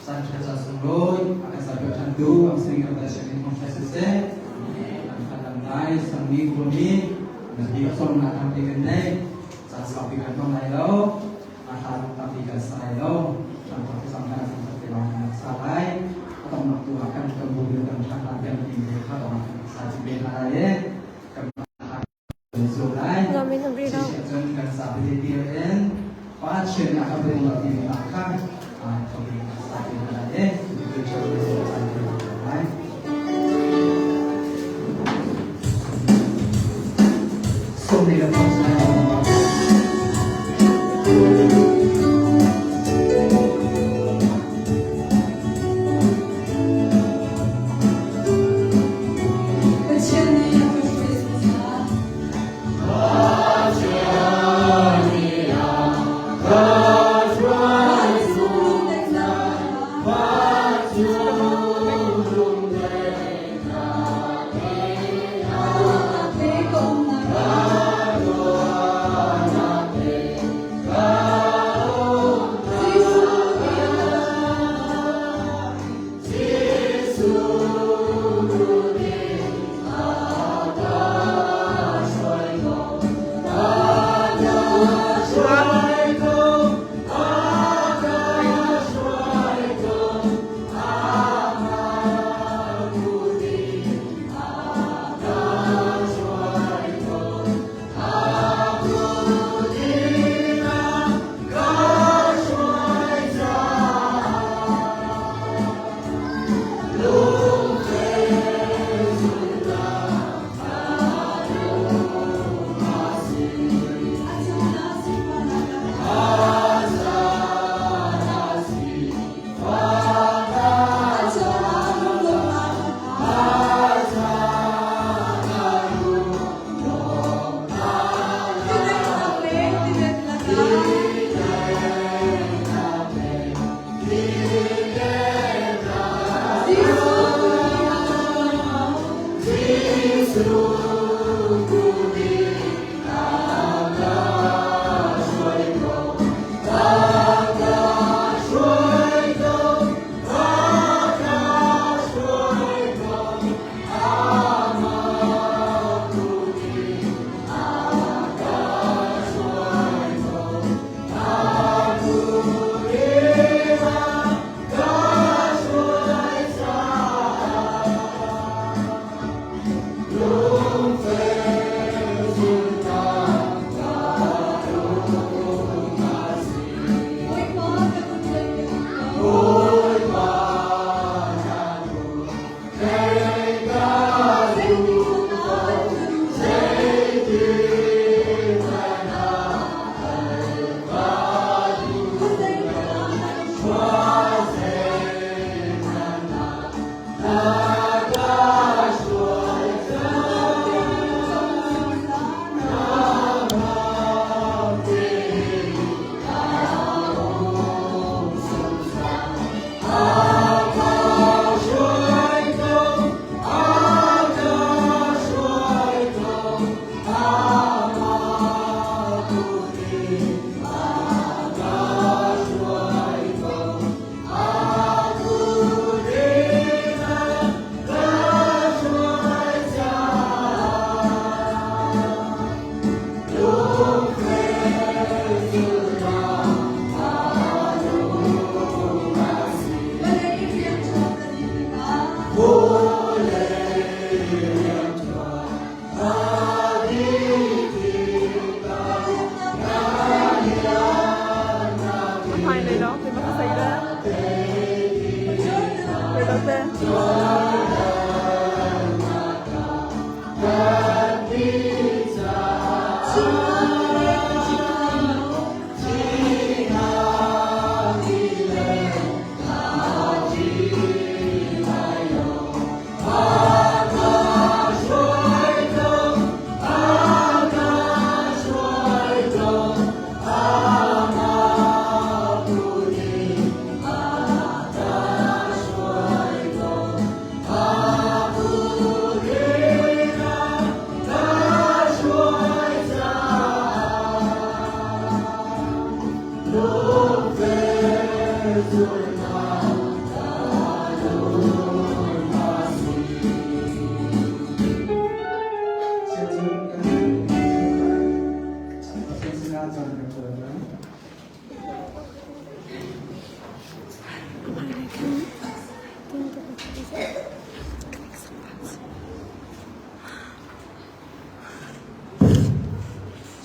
Caan ṭha ca sunglawi a kan serpiak ṭhantu an sinin kan Pathian in thawngṭha siseh. Kan khat lai sangmi khuami na bi sawmnak tampi kan nei. Caan saupi kan hmang lai lo. A hla tampi kan sa lai lo. Ṭangṭang thlacam kan kan te lawng kan sa lai. A tongnak tu ah kan kan bu kan ṭha hlan kan ti te kha lawng kan sa ci ve hna lai e. Kan Namin a ri lo. Cun kan zapi te in Pathian nih a kan pek lo timi ah khan zapi hna lai e. Sum le Pathian nih a ka hruai zungzal. Ka ruahnak le ka umnak Jesuh nih a ka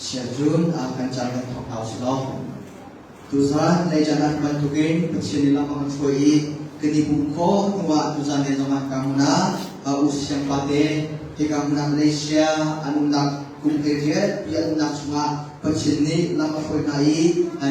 Siacun a kan caan kan thawk hna usih law. Tuzan leican ah bantukin Pathian nih lam a kan hruai i kan i pum khawh hnuah tuzan le zongah ka hmun ah U Siang pate hika hmun ah Malaysia an umnak kum hleiriat pi an umnak chungah Pathian nih lam a hruai hna i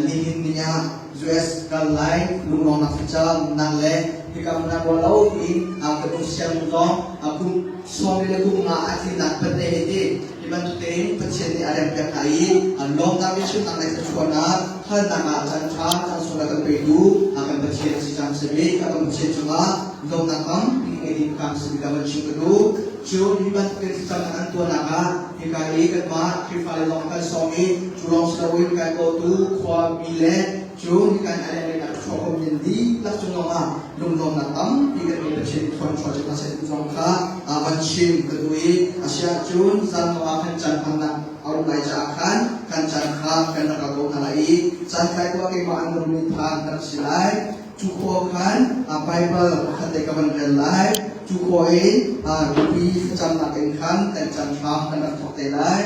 nihin ni ah US kal lai lunglawmnak thlacamnak le hika hmun ah ruah lo tiin kan U Siang zong kum 15 a tlinnak birthday hei ti. Hi bantuk tein Pathian nih a rempiak hna i an lawmnak le chimnak le thluachuahnak halnak ah caan ṭha caan sung a kan petu a kan Pathian a si cang simi a kan Pathian cungah lawmnak tampi ngei ding kan simi ka van chim ka duh. Cun hi bantuk in thlacamnak an tuahnak ah hika i kanmah Khrihfa le lawng kan sawm i cu lawng si loin kai kawtu khuami le Cun kan a chuah min dihlak cung lawngah lunglawmnak tampi kan ngei. Pathian thluachuah cu hna seh zong kha van chim ka duh i a si ahcun zan lawngah khan caan hmannak a um lai caah khan kan caan kha kan rak ko hna lai i caan tlai tuah keimah an rum than kan rak si lai. Cu khua khan Bible pakhat te ka van rel lai. Cu khua in nupi thlacamnak in khan kan caan hram kan rak thawk te lai.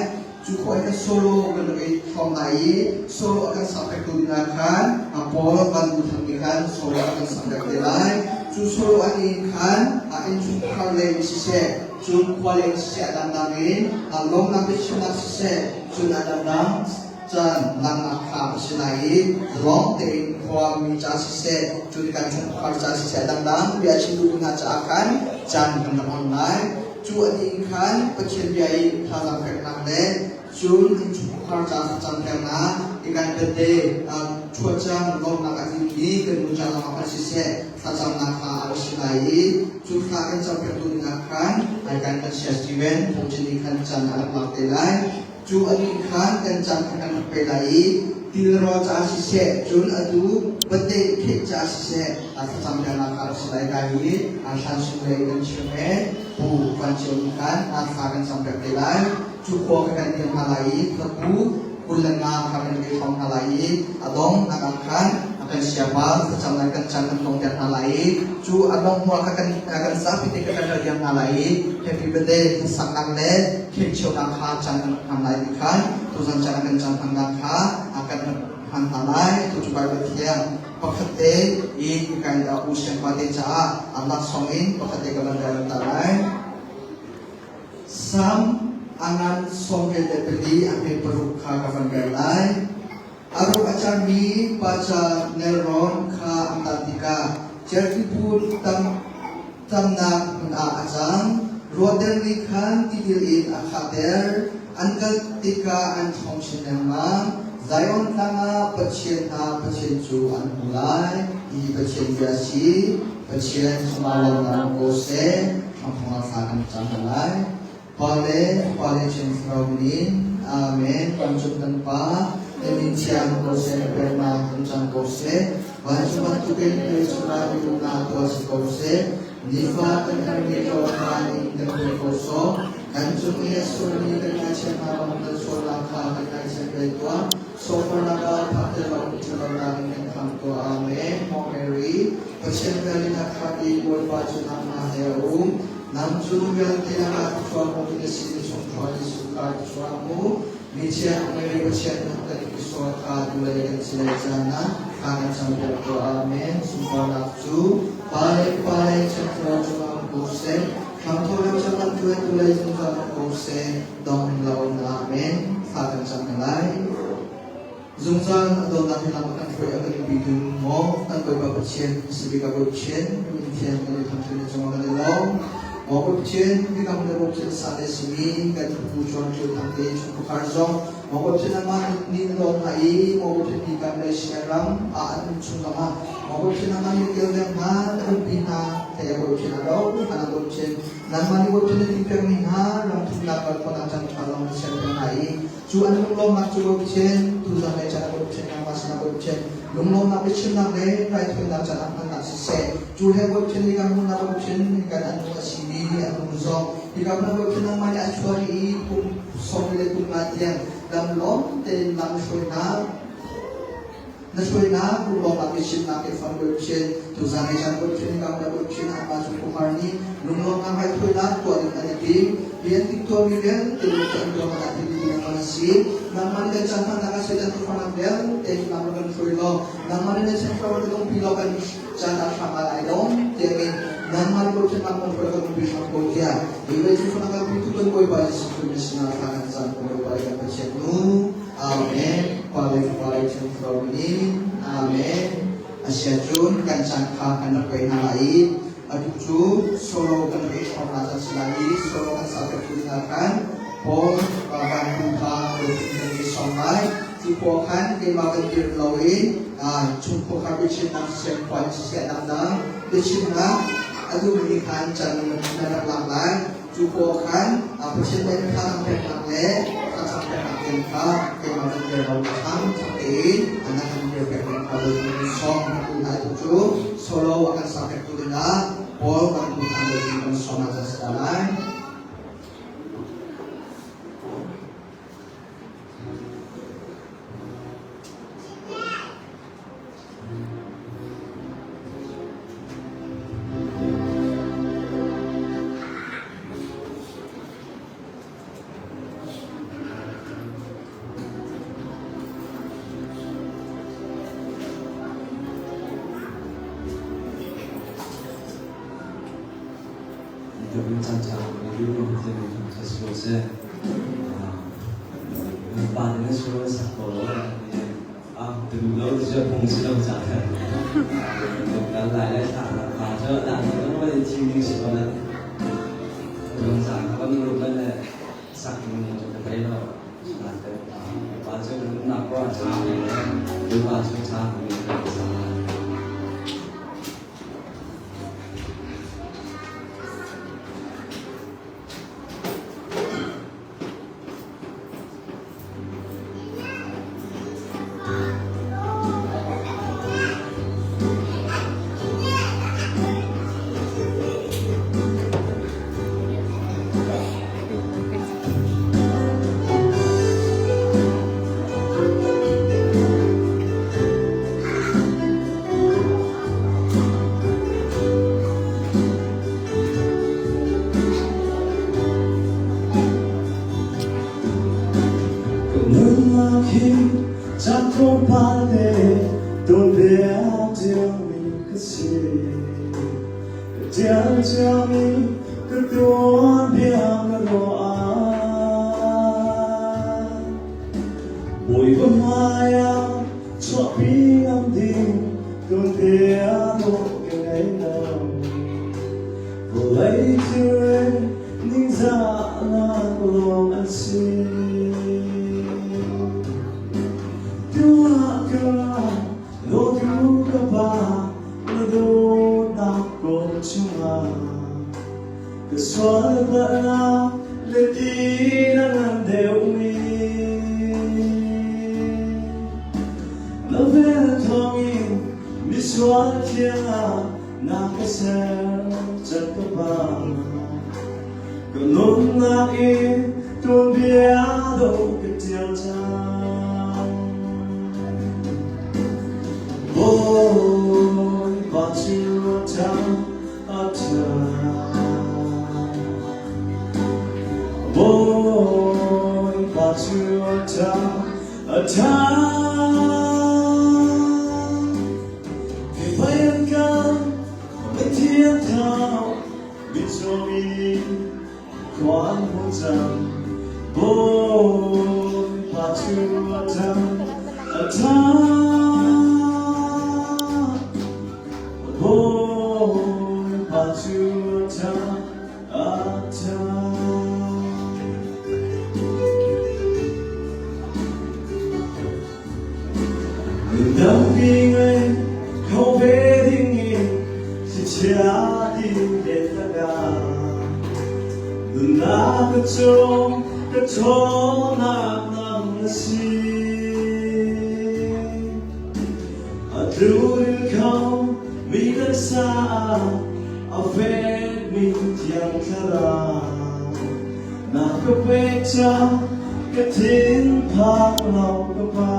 Cu khua i kan solo kan rak i thawng hna i solo a kan sakpiaktu dingah khan a Paul van Bu Thang nih khan solo a kan sakpiak te lai. Cu solo an in khan a innchungkhar lei in siseh, cun khua lei in siseh a dangdang in a lawmnak biachimnak siseh, cun a dangdang caan langhnak kha a si lai i lawng tein khua mi ca siseh, cun kan chungkhar ca siseh a dangdang bia chim duhmi hna caah khan caan kan rak hmang lai. Cu a dih in khan Pathian bia i thazaang peknak le cun innchungkhar ca thlacam peknak i kan bete ṭhuacang lawmhnak a tlingmi kan nu ca zongah kan siseh thlacamnak kha a rak si lai i cu thla kan campiaktu dingah khan ai kan kan sia Steven phungchim nih khan caan a rak lak te lai. Cu a nih khan kan caan kha kan rak pe lai i tilrawl caah siseh cun atu bate kheh caah siseh a thlacam piaknak kha rak si lai kai i a hlan sung lei kan chim e pu van cio nih khan a thla kan cam piak te lai. Cu khua kha kan dir hna lai i thlapu 25 kha kan i hrawm hna lai i a dong nak ah khan a kan siapa thlacam lai kan caan kan tong piak hna lai i cu a dong hnu ah kha kan kan zapi te kha kan ral diam hna lai i happy birthday saknak le khekcheunak kha caan kan hman lai ti khan tuzan caan kan caan hmannak kha a kan hman hna lai. Tu cu Bible thiang pakhat te i kai u siangpa te caah a laksawng in pakhat te ka van rel ta lai. Sam a ngan 24 a hme paruk kha ka van rel lai. A ruk a carmi paca nelrawn kha an tan tikah cerhti tam tamnak hmun ah a cang. Ruahter nih khan tidil in a khahter. An kal tikah an ṭhawng chin lengmang. Zion tlang ah Pathian hna Pathian cu an hmu lai. Hi Pathian bia a si. Pathian chungah lawmnak um ko seh. Thangthong thla kan cam hna lai. Pa le Fapa le Thiang Thlarau min in. Amen. Vancung kan Pa, na min thiang ko seh, na pennak tung cang ko seh. Vancung bantukin vawleicung ah minung tuah si ko seh. Nifa kan herhmi ṭawlkhan in kan pe ko sawh. Kan cung i a sualmi kan ngaichiat hna bang kan sualnak kha kan ngaichiat ve tuah. Sawhfarnak ah phakter lo ṭhalonak in kan khamh tuah. Amen. Maw Mary, Pathian vel in a khat i Bawipa cu nangmah he a um. Nang cu vialte lakah thluachuah hmutu na si i chungkhar Jesuh kha thluachuah hmu. Mithiang Mary Pathian na kan i sual kha tulei kan si lai caan ah thla kan campiak tuah. Amen. Sunparnak cu Pa le Fapa le Thiang Thlarau cungah um ko seh. Hramthawk le canglam tu le tulei zungzal um ko seh. Dong lo in Amen. Thla kan cam hna lai. Zungzal a dawtnak he lam a kan hruai a kan pitu maw kan Bawipa Pathian sibik a Bawi Pathian min thiang kan i thangṭhat na cungah kan i lawm. Maw Bawi Pathian hikam le Bawi Pathian sa le simi kan pu John Ṭiu Thang te chungkhar zong maw Bawi Pathian amah nih na dawt hna i maw Bawi Pathian hikam Malaysia ram ah an um chung zongah maw Bawi Pathian amah nih kilveng hna na umpi hna te Bawi Pathian a ro hna Bawi Pathian nangmah nih Bawi Pathian na ti pekmi hna ram thumnak kal khawhnak caan ṭha zong na ser peng hna i Cu an lunglawmnak cu Pathian, tuzan le caan ah Pathian nangmah sinah Pathian lunglawmnak biachimnak le raithawinak caan ah hmannak siseh, cu he Pathian nih kan hmuhnak Pathian kan an nu a simi an nu zong hika hmun Pathian nangmah nih a chuah i kum 25 tiang lam lawm tein lam hruainak. Na hruainak lunglawmhnak le chimnak le fam Bawi Pathian tuzan ni caan Bawi Pathian kam le Bawi Pathian anmah cu khuahar nih lunglawmhnak raithawinak tuah ding an i tim. Hi an timhtuahmi vialte lung cu an tuah hmanh ah hi ti nangmah na si. Nangmah nih kan caan hmannak ah Satan tuahnak vialte cu nang rak kan hruai law nangmah nih na changthar ka dongpi law kan caan ah hram ah lai dong tiangin nangmah nih Bawi Pathian lam kan hruai kan umpi hram ko tiah hi vei cu fana kan pitu kan Bawipa Jesuh Khrih na sinah thla kan cam ko Bawipa le kan Pathian nu. Amen. Pa le Fapa le Thiang Thlarau min Amen. Asiahcun kan caan kha kan rak pei hna lai i atu cu solo kan rak i hrawm hna cang si lai i solo kan sa pek tu dingah khan Paul vantu kha lungthin kan i sawm lai. Cu khua khan keimah kan dir loin chungkhur kha biachimnak siseh khua in siseh dangdang biachimnak a duhmi khan can na rak lak lai. Cu khua khan Pathian nih thazaang peknak le thazaang peknak ding kha keimah kan dir lo khan ṭha tein an kan dir pek ding kha lungthin sawm kan duh hna. Itu cu solo a kan sa pektu dingah Paul kan duh hna lungthin kan sawm ah can si lai. Pa nih na sual sak ko lo Nunnak hi caan tlawmpal te tuanbia tiangmi ka si. Ka tial ciami ka tuanbia ka ruah ah Bawipa hmai ah chuahpi ngam ding tuanbia dawh ka ngei lo. Vawlei thilri ningzahnak lawng an si. Tuah ka dawtu ka pa na dawtnak ko chungah ka sual palhnak le ti na ngan deuhmi. Na vel thawngin misual thiang ah na ka ser cat ka pa ka nunnak in tuanbia do ka tial cang Bawipa cu a ṭha Bawipa cu a ṭha a ṭha Bawipa cu a ṭha, a ṭha. Nundampi ngei kho ve dingin thlichia din len Nunnak ka cung ka ṭhawnnak nang na si. A tluril kho mi kan sa a fekmi thiang thlarau na ka pek cang ka thinphang lo ka pa.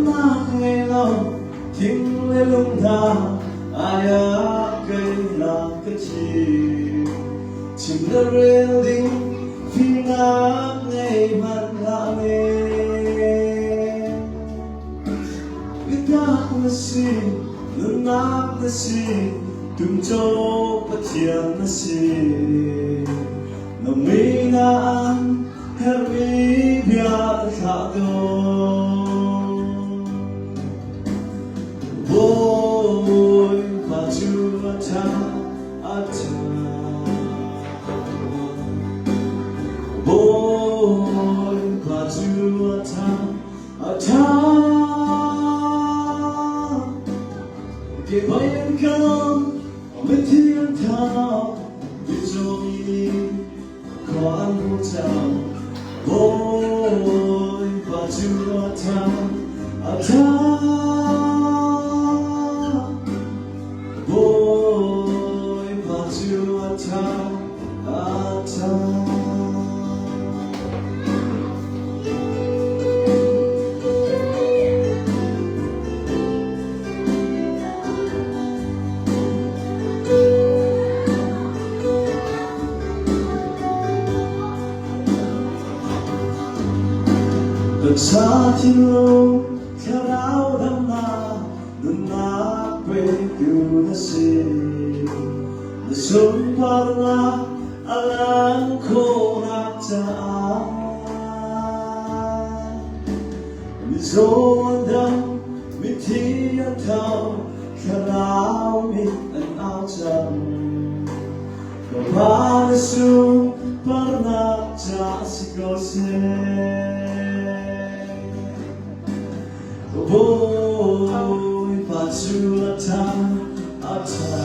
Nunnak ngei lo thing le lung hna ai ah keinak ka thim. Chim le rel ding fimnak ngei hmanh hlah ne. Biatak na si, nunnak na si, tumco Pathian na si. Na min ah herhmi bia thlah tawn. Bawipa cu a ṭha, a ṭha. Bawipa cu a ṭha, a ṭha. Ke bai an kal, mithi an thau, mitcaw mi nih khua an hmu cang. Bawipa cu a ṭha, a ṭha. Bawipa cu a ṭha, a ṭha. Taksa thinlung thlarau damnak nunnak petu na si. Na sunparnak a lang khawhnak caah mizaw an dam, mithi an tho, thlarau mit an au cang. Ka Pa na sunparnak ca si ko seh. Bawipa cu a ṭha, a ṭha.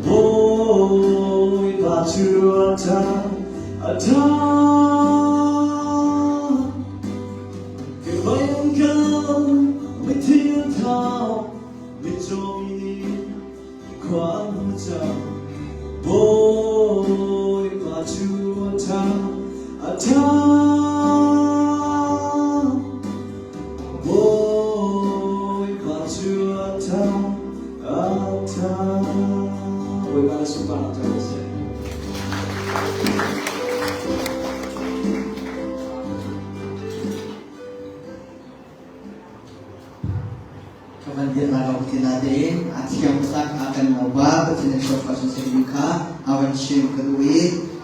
Bawipa cu a ṭha, a ṭha. Ke bayang kal, mithi an thau, mitcaw mi nih khua an hmu cang. Bawipa cu a ṭha, a ṭha. Bawipa cu a ṭha, a ṭha. Bawipa na sunparnak cu a si. Ka van biak lai lo ti natein a thiang tak a kan lo ba Pathian in sofa sun seh kha a van chim ka duh i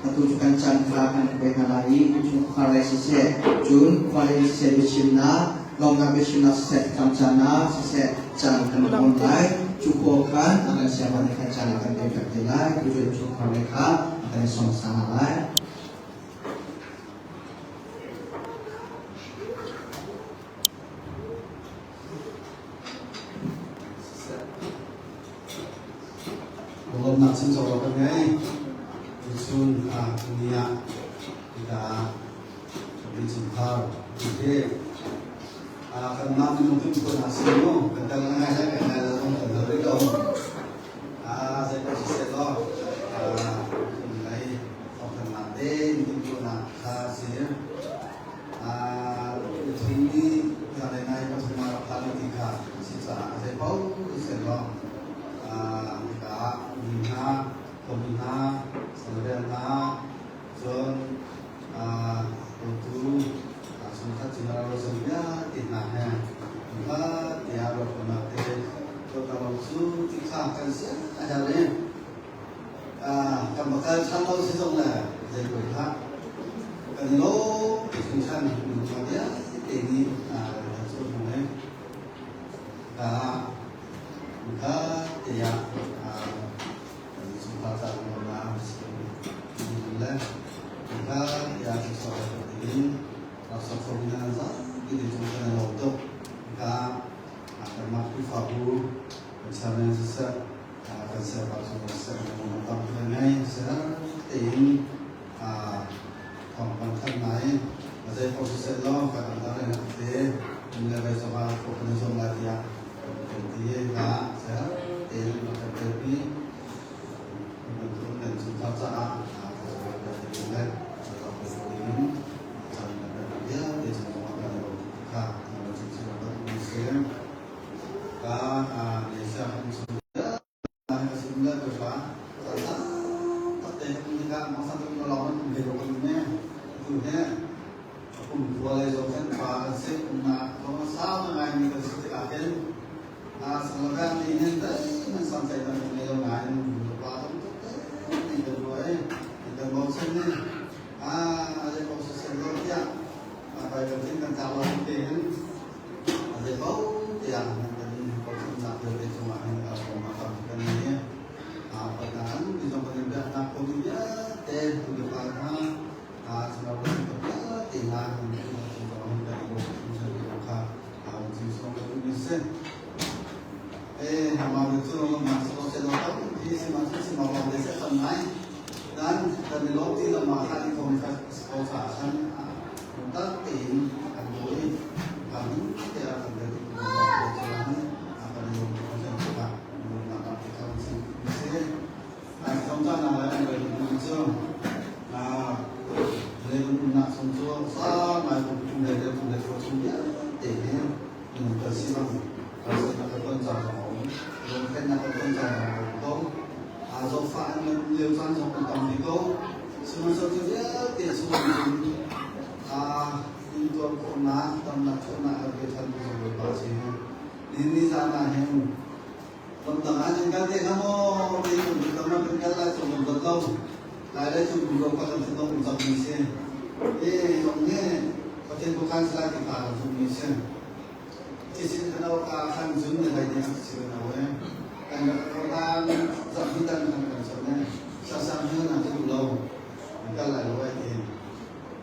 atu cu kan caan kha kan pe hna lai i chungkhar lei siseh cun khua lei siseh biachimnak lawmnak biachimnak siseh thlacam caan siseh caan kan hmang lai cu khua khan a kan siangbawi nih khan caan a kan pek te lai tu cu chungkhar lei kha a kan song sang lai. Lawmnak chim cawk lo kan ngei. Tuchun ni ah hika mi chungkhar he kanmah minung kan tuan ah si mu kan tel ngai lai kan ngai lo kan lo rih lo. Zei paoh siseh law lei thawngthannak tein timhtuahnak kha si. Thing nih zanlei nai pathum ah rak phan ti kha a si caah a zei paoh seh law hika ah mi hna, khuami hna, salarel hna, cun bawmtu chungkhat general zong vialte hna he hmunkhat tiah ruahkhawhnak te tuahter lo cu ti kha kan si a herh i kan va kal ṭhan lo si zong le zei poi hlah. Kan i lawm tuk hringhran minung vialte nih kan cawn hnu he ka hmunkhat te ah kan chungkhar ca lawmnak le hmunkhat te ah thluachuah pek dingin rak sok kho mi hna zapi te cung kan i lawm tuk. Ka kanmah Khrihfabu kan chairman siseh kan siangpa chung siseh minung tampi kan ngei siseh tein thawngpang thanh nai zei paoh siseh law kan dang le te in le vei zongah khua kan i zuam lai tiah kan ti na ser tein kan telpi bantuk kan chungkhar caah le vialte cung Umnak kong a sau ngaimi kan si tikah hin Sanglagang nih hin zeihmanh santlaihnak kan ngei lo nain nupa tam tuk te nih kan ruah i kan bochan i a zei paoh siseh law tiah Baibal in kan tlak lo te hin a zei paoh tiah kan bochannak vialte cungah hin kong a tam kan ngei i patnaan mi zong kan in biaknak kong vialte tu le pa hna Lamdang ah nan kal te hnga maw? Ti lam ah kan kal lai cu kan dot lo. Lai le cu kum ka kan thin um cang mi si. E zong he Pathian khuakhan si lai ti kha kan zumh mi si. Thisen kan au ka khan zun ne lai ding si kan au e. Kan rak zak hi tan kan kan chon ne. Sa sang hi na tu lo. Kan kal lai lo ai ti.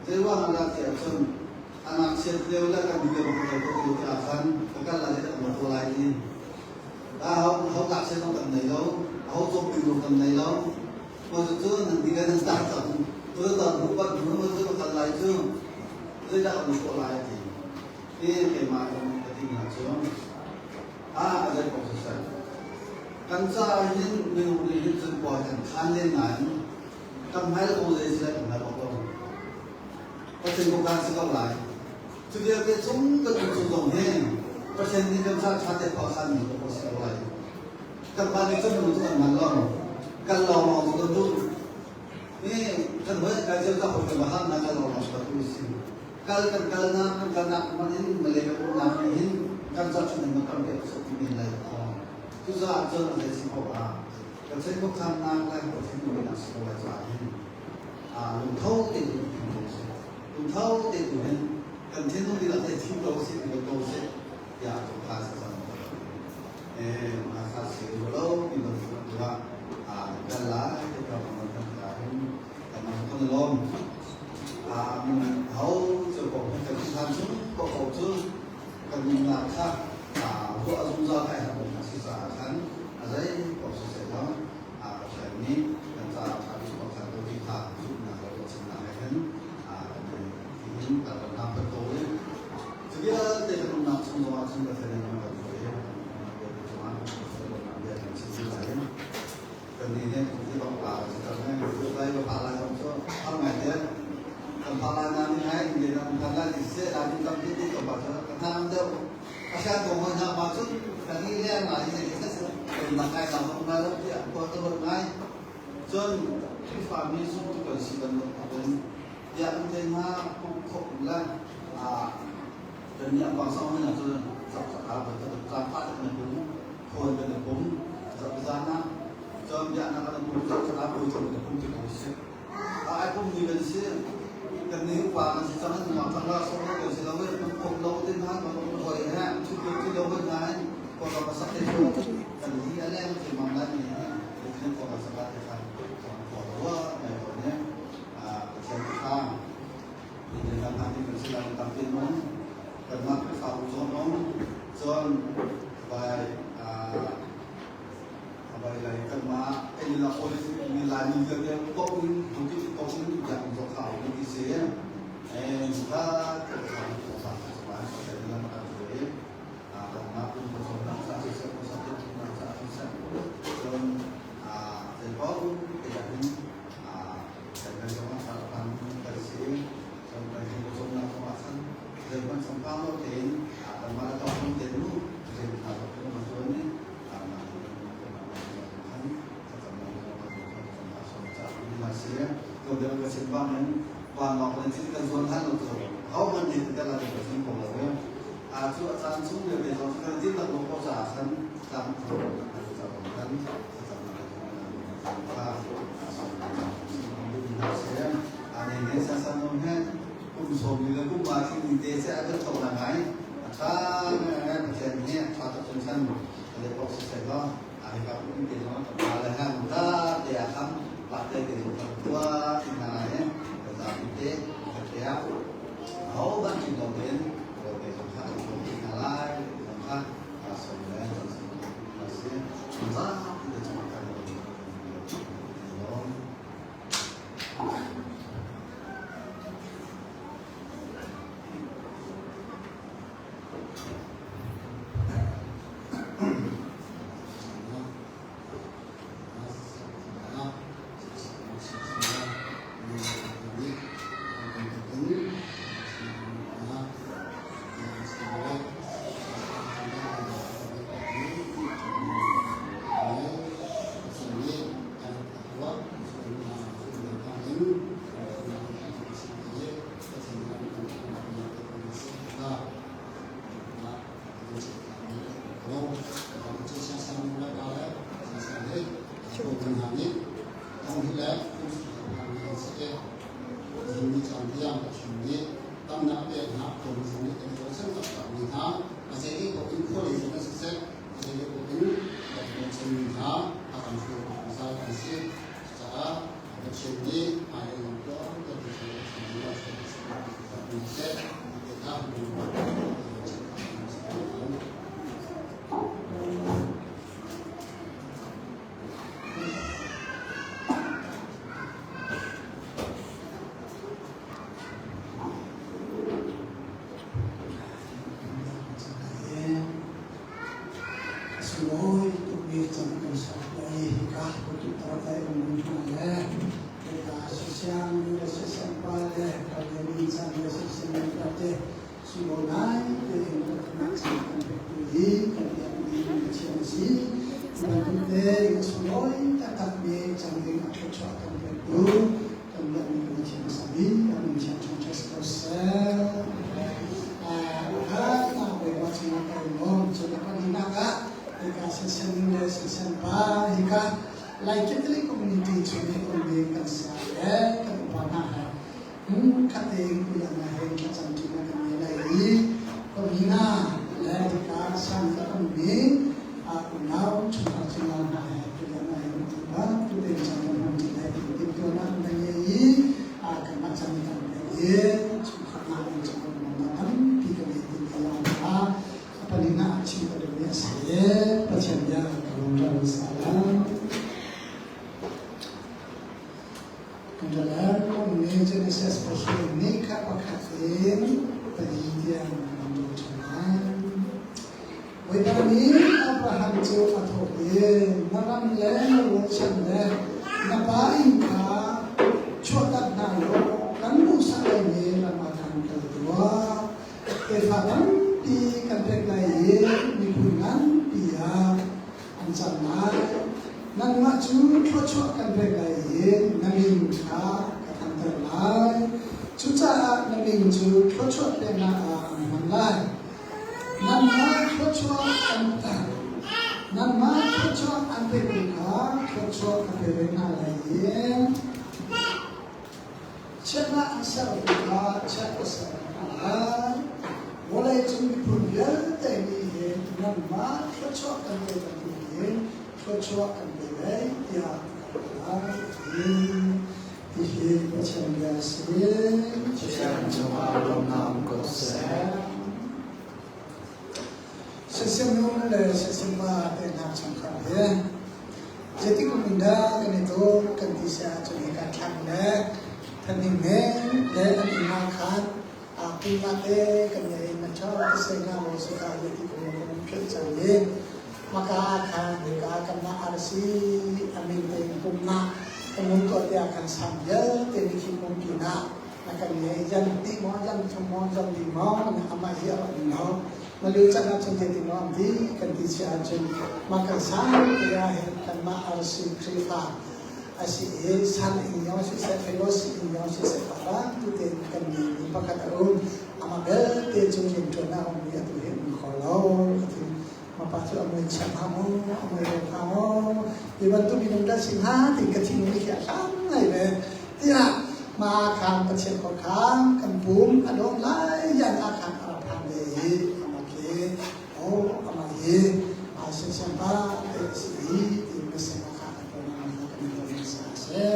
Zei ruang ah ti ahcun anak chiat lio le kan bia bak ko ko ti ahkhan ka kal lai le kan lai ti. Aho ngakchia zong kan nei lo, aho cawmpi zong kan nei lo. Mah cucu nan ti le nan tah cang. Tu ta bu pat bu ma cu kal lai cu zeidah kan tuah lai ti. Ti keimah in ka ti hna cu. A a zei kong siseh. Kan ca hin minung nih hin cun puai kan khan len nain kan hmai le kong zei si lai kan hngal bak lo. Pathian kong kan si ko lai. Cu vialte chung kan um chung zong hi Pathian nih kan ca ṭha te khua khan mi ka si ko lai. Kanmah nih cun lu cu kan ngan lo. Kan lawng lawng cu kan duh. Ni kan hoi kai cio ta hoi kan han na kan lawng lawng ka tu si. Kal kan kal na kan kal nak man in Malay kan um nak nih hin kan ca chung in kan pe sok ti men lai ko. Cucaah cun a zei si ko ah Pathian khuakhan nak le Pathian duhnak si ko lai caah hin lungtho tein kan ko si. Lungtho te tu hin kan thinlung dihlak te thim ko sih kan ko sih tiah a kha sa cang. Eh ma kha si lo mi bantuk tu ah a kan lai te ka man kan ka hin kan man kan lom. A min hau chu ko kan than chu ko ko chu kan min na kha a hu a zungzal kai ha ko si sa khan a zai ko si se lo a Pathian nih kan caah ṭha bik pakhat ko ti kha zumhnak le ruahchannak he hin hihin kan rak hna pet ko i cu vialte kan umnak chung zongah cun Pathian nih kan hruai i kan vialte cungah bia kan chim ti lai kan nih hin ti bang pa si cang he lai ba pa lai zong cu har ngai te kan pa lai na ni hai ni na kan lai ti se la ni tam ti ti to pa cu kan thang deuh Asian ko hna ma cun kan i leng lai i kan nak ngai lang ngai lo tiah khua ka ruat ngai. Cun Khrihfa mi zumtu kan si bantuk in tiah kan thei hna khop le kan nih bang sang hna cu zak zak ah kan caan pah kan pum khawn kan pum zak zan ah cun biaknak kan pum zak zak ah pui kan pum ti ko si. Ai pum ni kan si kan ni upa kan si cang an cang la so kan si lo kan pum lo tin ha kan pum hoi he chu chu chu lo kan nai ko ka sak te chu kan hi a leng ti mang lai ni he kan ko ka sak te khan ko ko wa mai ko ne a pathian kha ni den kan han ti kan si la tam tin mon kan ma fa u zo nong chon bai a Abai lai kanmah kan i lak mi Laimi vialte tok in bukit tok in biak in zok hau ti si. En kha kan kha ko sa sa sa kan lam kan tu e kanmah pum ko som nak sa si sa ko sa te nak sa si sa cun a zei pau te ya hin a kan kan zong sa kan kan si cun kan hin ko som nak ko ma khan zei man som pa lo tein a kanmah la tok te nu zei tha ko ma tu ni. Cu a caan chung vialte zong cu kan tin tak lo ko caah khan tlam kan kum sawm le kum ma thing te se a kan thok na ngai a tha ngai Pathian hi a tha tak chung san le pok si sai lo a hi ka kum te zong ka pa le han ta te a kham pa te te zong ka tua tin na ngai ka za te ka te a ho ban chin lo ten ko te zong kha an ko tin na lai zong kha Sunglawi tukmi cang kan sak lai hika tutuk tarkai um hna le hika siang le siang pa le kalmi cang le siang le te sunglawi ngai tein kan cang kan pek tu hi kan biak mi Pathian a si. Bantuk te sunglawi taktak mi cang ding a thluachuah kan pek tu kan biak mi Pathian a si. Amin thiang thangṭhat si ko seh. Ukhat na Bawipa cungah ka i lawm. Cun a pahnihnak ah hika Sesen le Sesen pa hika Lai Catholic Community chung i ummi kan saya le kan upa hna he hmunkhat tein uiang he thlacam ṭinak kan ngei lai i khuami hna le hika sang a ummi unau chungkhar cungah hna he uiang he bantuk tein caan kan hmang ṭi lai ti timhtuahnak kan ngei i kanmah caan kan pek i chungkhar hna in chungkhar nuamnak tampi kan ngei ti a palina ah chim ka duhmi a si. Pathian bia ka lung ral salam. Kan ral ni Genesis Pathian nih kha pakhat in pali tiang kan rel ṭhan lai. Bawipa nih Abraham cu a thawh i na ram le na rualchan le na pa inn kha chuahtak hna law kan hmuhsak laimi ram ah khan kal tuah. Tefa tampi kan pek lai i miphun nganpi ah an cang lai. Nangmah cu thluachuah kan pek lai i na min kha ka thanter lai. Cucaah na min cu thluachuah peknak ah an hman lai. Nangmah thluachuah an nangmah thluachuah an pekmi kha thluachuah ka pe ve hna lai i Chiatnak an sertu kha chiat ka ser hna lai. Vawleicung miphun vialte nih hin nangmah thluachuah kan pe bantukin thluachuah kan pe ve tiah ka lai. Hihi Pathian bia a si. Pathian cungah lawmnak um ko seh. Siasim nu le siasim pa te hna chungkhar hi zeitik kum in dah kan i tuk kan ti si ahcun hika thlang le thaning ne le an inn ah khan pumah te kan ngei na ṭha se nga maw si kha zeiti kum kan um philh cang i maka ah khan hika kanmah RC amin tein pumnak kan um tuah tiah kan sang vialte ni khi pumpi na na kan ngei jan hnih maw jan thum maw jan li maw amah hi a um lo Malu can ahcun zeitin maw an ti kan ti si ahcun mah kan sang te ah hin kanmah RC Khrihfa a si i san in yong siseh fellowship in yong siseh parang tu tein kan ngeimi pakhat a um. Amah belte cu rianṭuan a ummi atu hi. ngei lo kha maw ti bantuk minung dah si hnga ti ka thinlung hi a hlang ngai ve tiah ma khan Pathian ko khan kan pum a dawm lai yan a khan a rak phan ve i ama khi o ama hi a sian pa te si i ti mesem a kha a to na kha kan to sa se.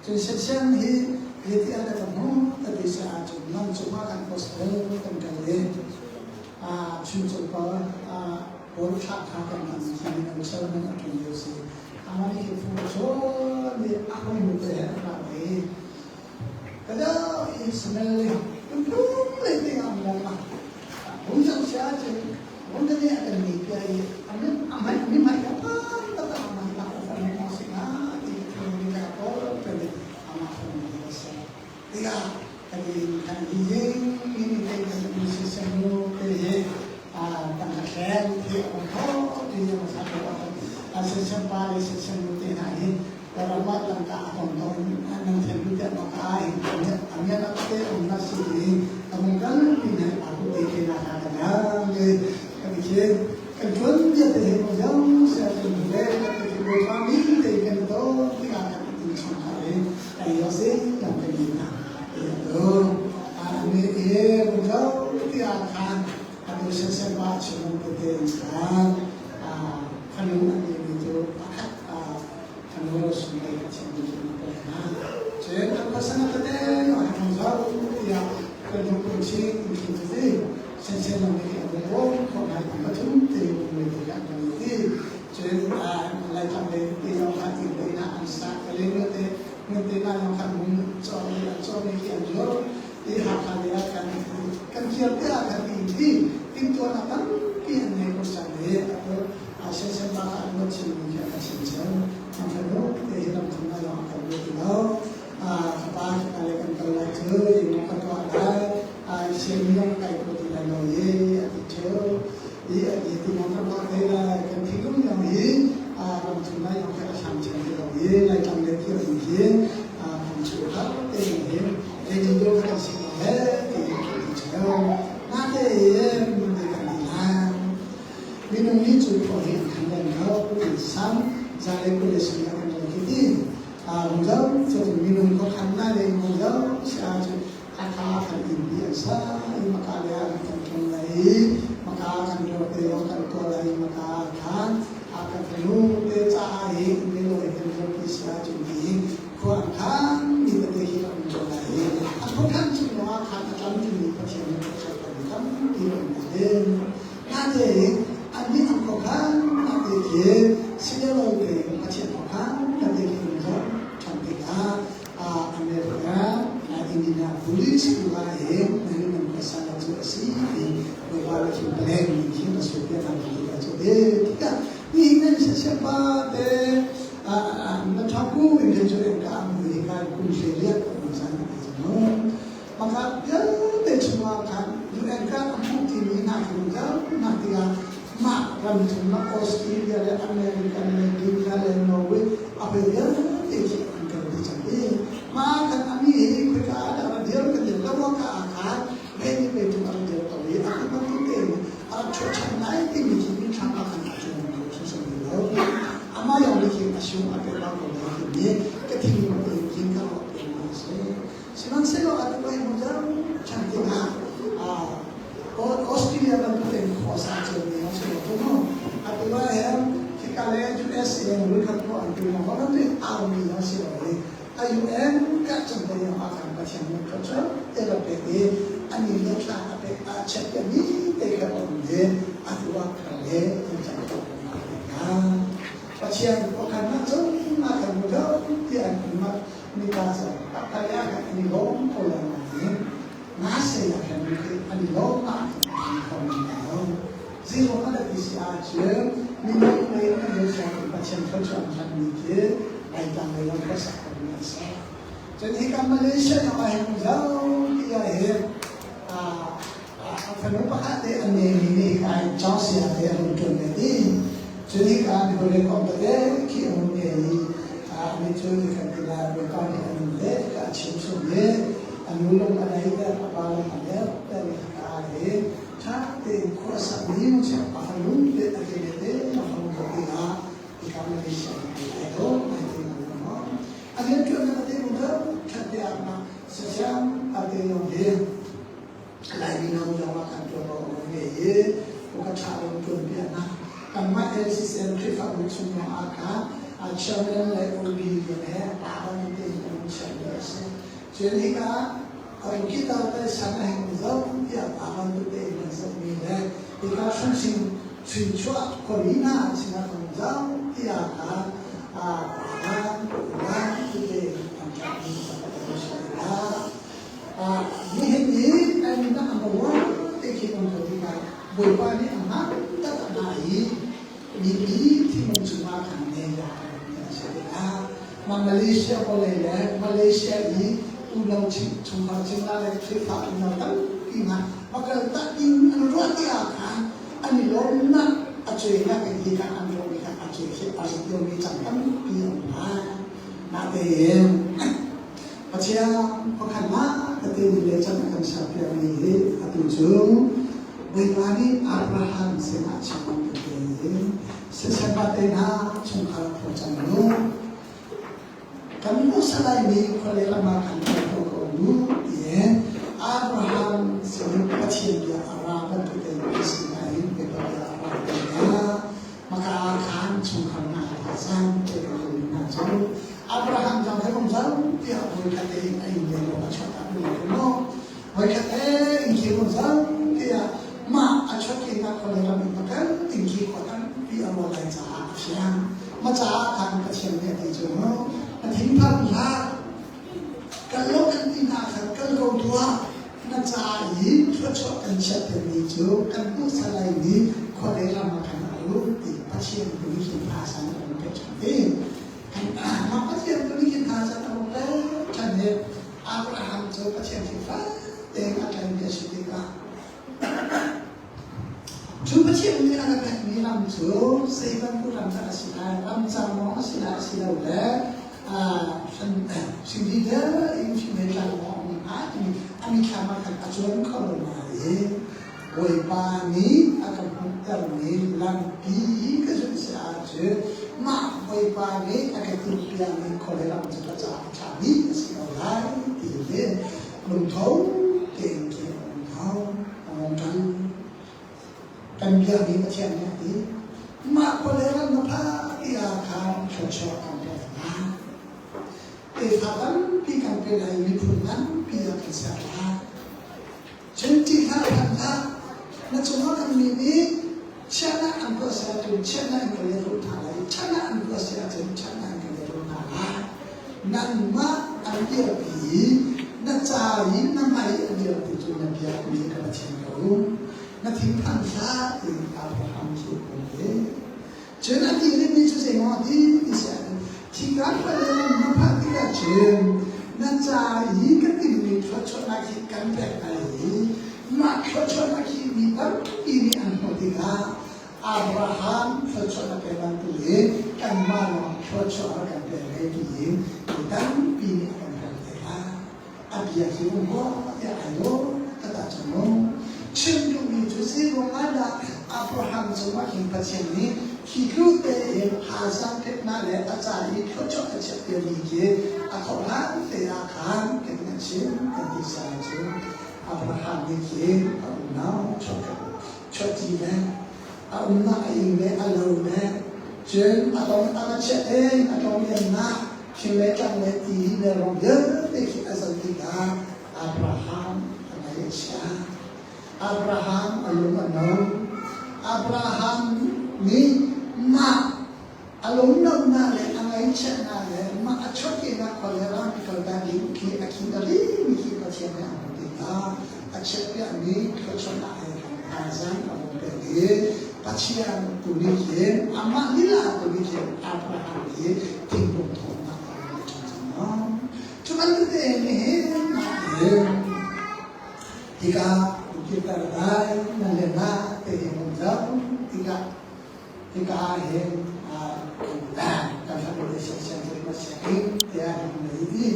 Cun sian hi hi ti an ka hmu ka ti si ahcun lam cungah kan gospel kan kal i chungcung pa pawl thlah kha kan hman khi minung sermon a ṭun lio si. Amah nih khi phu chawn i a hawinu te he an ra ve i ka deuh i smell le lungtlum le ting ah mong ah hung zoh si ahcun hung ka nih a kan ni pia i a hmai mi hmai ka pan tak ah amah tak a fanu maw si hnga ti ka thil mi ka kawl peng i amah fanu hi a si. Tikah kan in kan hi ying in te kan um si semu te hi tangka thleng thi a um kho ti yang sa ko a sesem pa le sesem nu te hna hi ramah tangka a tong ton nan thiam lu te ma ka hi amian te um na si i amung kal pi na a ku te ke na ka na ke kan khi kan tuan bia te he mo yang se kan le te ki bo pa mi te kan to ti ka kan tin chung ha re ai yo se kan kan ni na e to a ne e bu jo ti a khan a tu se se pa chung te te khan a khanu an ni mi tu pakhat a khanu sung te ka chin ni na pe na chen kan pasana te te a kan zau ti a kan lu kun chi in khi te sen sen lang ni a bo ko nai pathum te mu te ka kan ti chen a lai tham le ti yong kha ti le na an sa ka le ne te mun te na yong kha mun cho ni an cho ni ki an jor ti ha kha le kan kan kiar te a kan ti ti tin to na tam pi an nei ko sa le a to a sen sen ba ka an mo chin ni ki an chin chen an fa no te hi lam thum na yong kan lo ti lo a pa ka le kan kal lai chu yi mo ka to lai a sian yong kai ko ti lai lo ye a ti theu i a ti ti mo kan ba te lai kan thinlung yong hi a ram thum na yong kha hlam chen ti lo ye lai tlang le ki ri hi a kan chu kha te hi le ti do kan si lo he ti ti theu na te ye mun te kan ti la minung ni chu ko hi an khan len kho ti sam za le ko le sum ya kan lo ki ti a rung zo chu minung ko khan na le rung zo sha chu a kha kan in bi an sa i maka le an kan tlung lai i maka kan ro te lo kan to lai maka khan a kan nu te cha hi ne lo kan ro pi sia chu ni khua an khan mi te hi an ro lai a kho khan chu no a khan a tlam ti ni pathian ne kho kan tam ti ro na le na te an ni an kho khan na te ke sile lo te pathian kho khan na te ke zo than te ka America Indianapolis khua he nan nan khuasa cu a si ti Bawipa le thil paleng ning khi na sual piak hna ti ka cu e tikah ni nan siasiapa te na thaku in khin cu en ka amu hi kai kum hle liak um san ti cu mu maka vialte chungah khan UN ka amu ti mi na khi zau na tikah mah ram chung ah Australia le America le India le Norway a hoi vialte khi an kal dih cang i mah khan ami hi khoika ah dah rak dir kan dir lo ka ah khan vei nih vei tung a rak dir ko i a kan bantuk tein a rak chuahchan lai timi khi mithlam ah khan a cuang kho hrimhrim ti lo. Amah yong nih hin a sung a pe bak ko lai timi ka thinlung tein khin ka ruah peng a si. Sihmanhsehlaw atu ai mu zau chan tikah Australia bantuk in khuasa ciomi an si lo tu mu. Atu ah hin hika le USA in rikhat ko an tu mo bantuk army an si lo i a UN ka chan te yong ah khan Pathian nih thluachuah te ra pek i ani le thla a pek a check te mi te kha um le atu ah kha le an cang ko na Pathian pakhat na cung na kan mu do ti an mat mi ta sa taktak ya kan ani lawm ko lai nain ngase ya kan khi ani lawm na kan kho mi lo zero na ti si a cun minung lei kan lo sia Pathian thluachuah an mi khi ai tang lei lam ka sak ko mi an sa cun hi kan Malaysia yang ah hin zau ti ah hin a fanu pakhat te an nei mi nih kai chau sia te an ṭuan ve ti cun hi ka mi hole kom te khi an nei i mi cu kan ti lai Bawipa nih an le ka chim chung i a nu lung a nei ter a pa lung a ner ter ka he. Ṭha tein khua sak mi mu a fanu te a ke te a fanu te ah ika Malaysia ai do ai te na mo. A rian ṭuan na te mu do ṭha te ah ma sasiam a te yong he Lai mino zong ah kan ṭuan lo nge i ka ṭha lo ṭuan piak na. Kanmah LCCM Khrihfabu chung zong ah khan chairman le OB rian he pa ban te in kan chiah mi a si. Cun hika guitar te san a heng zo tiah pa ban te in kan zoh mi le hika hramsing chuichuah khuami hna sinah kan zo tiah khan pa ban ban te in kan ṭah mi kan si la. Nihin i kan nunnak a maw te khi um ko tikah Bawipa nih a hmaan tak a hna i mipi thinlung chungah khan ne a kan si tikah ma Malaysia vawlei le Malaysia i unau chungkhar cingla le Khrihfa unau tampi hna va kal tak ding an ruah ti ah khan an i lawmnak a cuainak in hi kha an ruahmi kha a cuai khi a rit lomi cang tampi a um lai. Natein Pathian pakhat mah tete nih le can a kan serpiakmi hi atu cu Bawipa nih Abraham sinah chim tete in siseh te hna chungkhar tho cang u. Kan usa laimi khuale ram ah khan kal ko ko u tiin Abraham sin Pathian bia a ra bantuk in sinah hin Bawipa bia a ra te hna. Maka khan chungkhar hna cang te kan hna cu Abraham zong he um zau tiah voikhat te in a inn le lo a chuah tak mi ko mu. Voikhat te in khi um zau tiah mah a chuah ki nak khole ram in pakal ting khi khua tampi a ruah lai caah a fiang. Ma caah khan Pathian nih a ti cu mu. Na thinphang hlah. Kal lo kan ti hna khan kal ko tuah. Na ca i thluachuah kan chiahtermi cu kan hmuh salai mi khualei ram ah khan a lut ti Pathian tu nih hin hna san a kan pek ṭhan ti. Mah Pathian tu nih hin hna san a rung pek ṭhan i Abraham cu Pathian khi fak tein a tlaimi a si tikah cu Pathian nih a ka pekmi ram cu zei bantuk ram dah a si lai, ramcar maw a si lai asilole Singli vialte in fimei tlang maw a um hnga timi a mitthlam ah khan a cuan kho lo nain Bawipa nih a ka hmuhtermi lampi ka zulh si ahcun mah Bawipa nih a ka timhpiakmi khualei ram cu ka caah a ṭhami a si ko lai ti hi lungtho tein khi a um kho a hung ṭan. Kan biakmi Pathian nih a ti, mah khualei ram na phak ti ah khan thluachuah kan pek lai. Tefa tampi kan pe lai, miphun nganpi ah kan ser lai. Cun ṭih hlah phan hlah, na cungah kan mi nih chiahnak an tuah si ahcun chiahnak in kan lehrulh hna lai i ṭhatnak an tuah si ahcun ṭhatnak in kan lehrulh hna lai. Nangmah an dirpi i na ca i na hmai i a dirpi cu na biakmi ka Pathian ka um. Na thinphan hlah tiin Abraham cu a um ve. Cun a ti rihmi cu zeimaw a ti ti si ahcun thika khuale lam na phak tikah cun na ca i ka timmi thluachuahnak hi kan pek lai i mah thluachuahnak hi mi tampi nih an hmuh tikah Abraham thluachuahnak pe bantukin kanmah lawng thluachuah rak kan pe ve tiin mi tampi nih a kan hal te lai. A bia hi um maw tiah ai dawh ka ta cang mu. Chim duhmi cu zeiruangah dah Abraham cungah hin Pathian nih hi tluk tein haazang peknak le a ca i thluachuah a chiahpiakmi khi a thawhhlan te ah khan kan kan chim kan ti siang cu Abraham nih khin a unau chuahṭi le a umnak a inn le a lo le cun a tong a va chiah te a tlawmliannak thing le tlang le ti le rong vialte khi a zoh tikah Abraham a ngaih a chia. Abraham a lung a no. Abraham nih mah a lungnonak le a ngaihchiatnak le mah a chuahkehnak khua le ram kaltak ding khi a khin a rimi khi Pathian nih a hmuh tikah a chiahpiakmi thluachuahnak he khan thazaang a hung pek i Pathian tu nih khin amah lila tu nih khin Abraham hi thingkung thawngnak a hung pe ṭhan cang maw? Cu bantuk tein nihin hin hika kirter dai na le na te hi hung zoh tikah hika ah hin kan fanu le sian sian ma chia ing tiah hin na i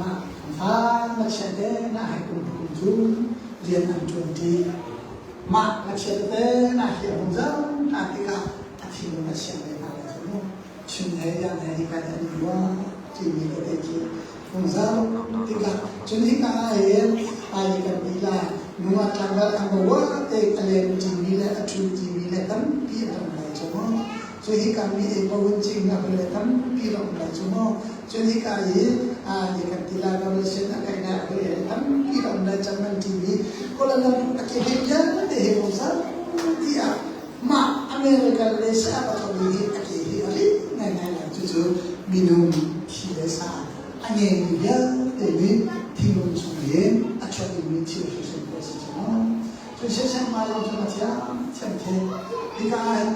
mah fa ma chia te na hai kum kum cu rian an ṭuan ṭi. Mah ngakchia tete hna hi a hung zoh hna tikah a thinlung a siang ve hna lai cu mu. Chun he zan he hika nih an i ruah timi tete khi hung zoh tikah cun hika ah hin hmailei kan ti lai nungak tlangval an va ruah te a leng ṭimi le a ṭhu ṭimi le tampi an um lai cu mu. Cu hika mi ei paoh in cing a le tampi a um lai cu mu. Cun hika i ni kan ti lai revolution a kai lai a le tampi a um lai cang nan timi Kuala Lumpur a ke vialte he um zau tiah mah American le sa a thomi hi a ke hi a rit ngaingai lai. Cucu minung thi le sa a ngeimi vialte nih thinlung chung in a chuak dingmi thil hrimhrim ko a si cu mu. Cun siasem ngai lo cun a thiam thiam khi. Hika ah hin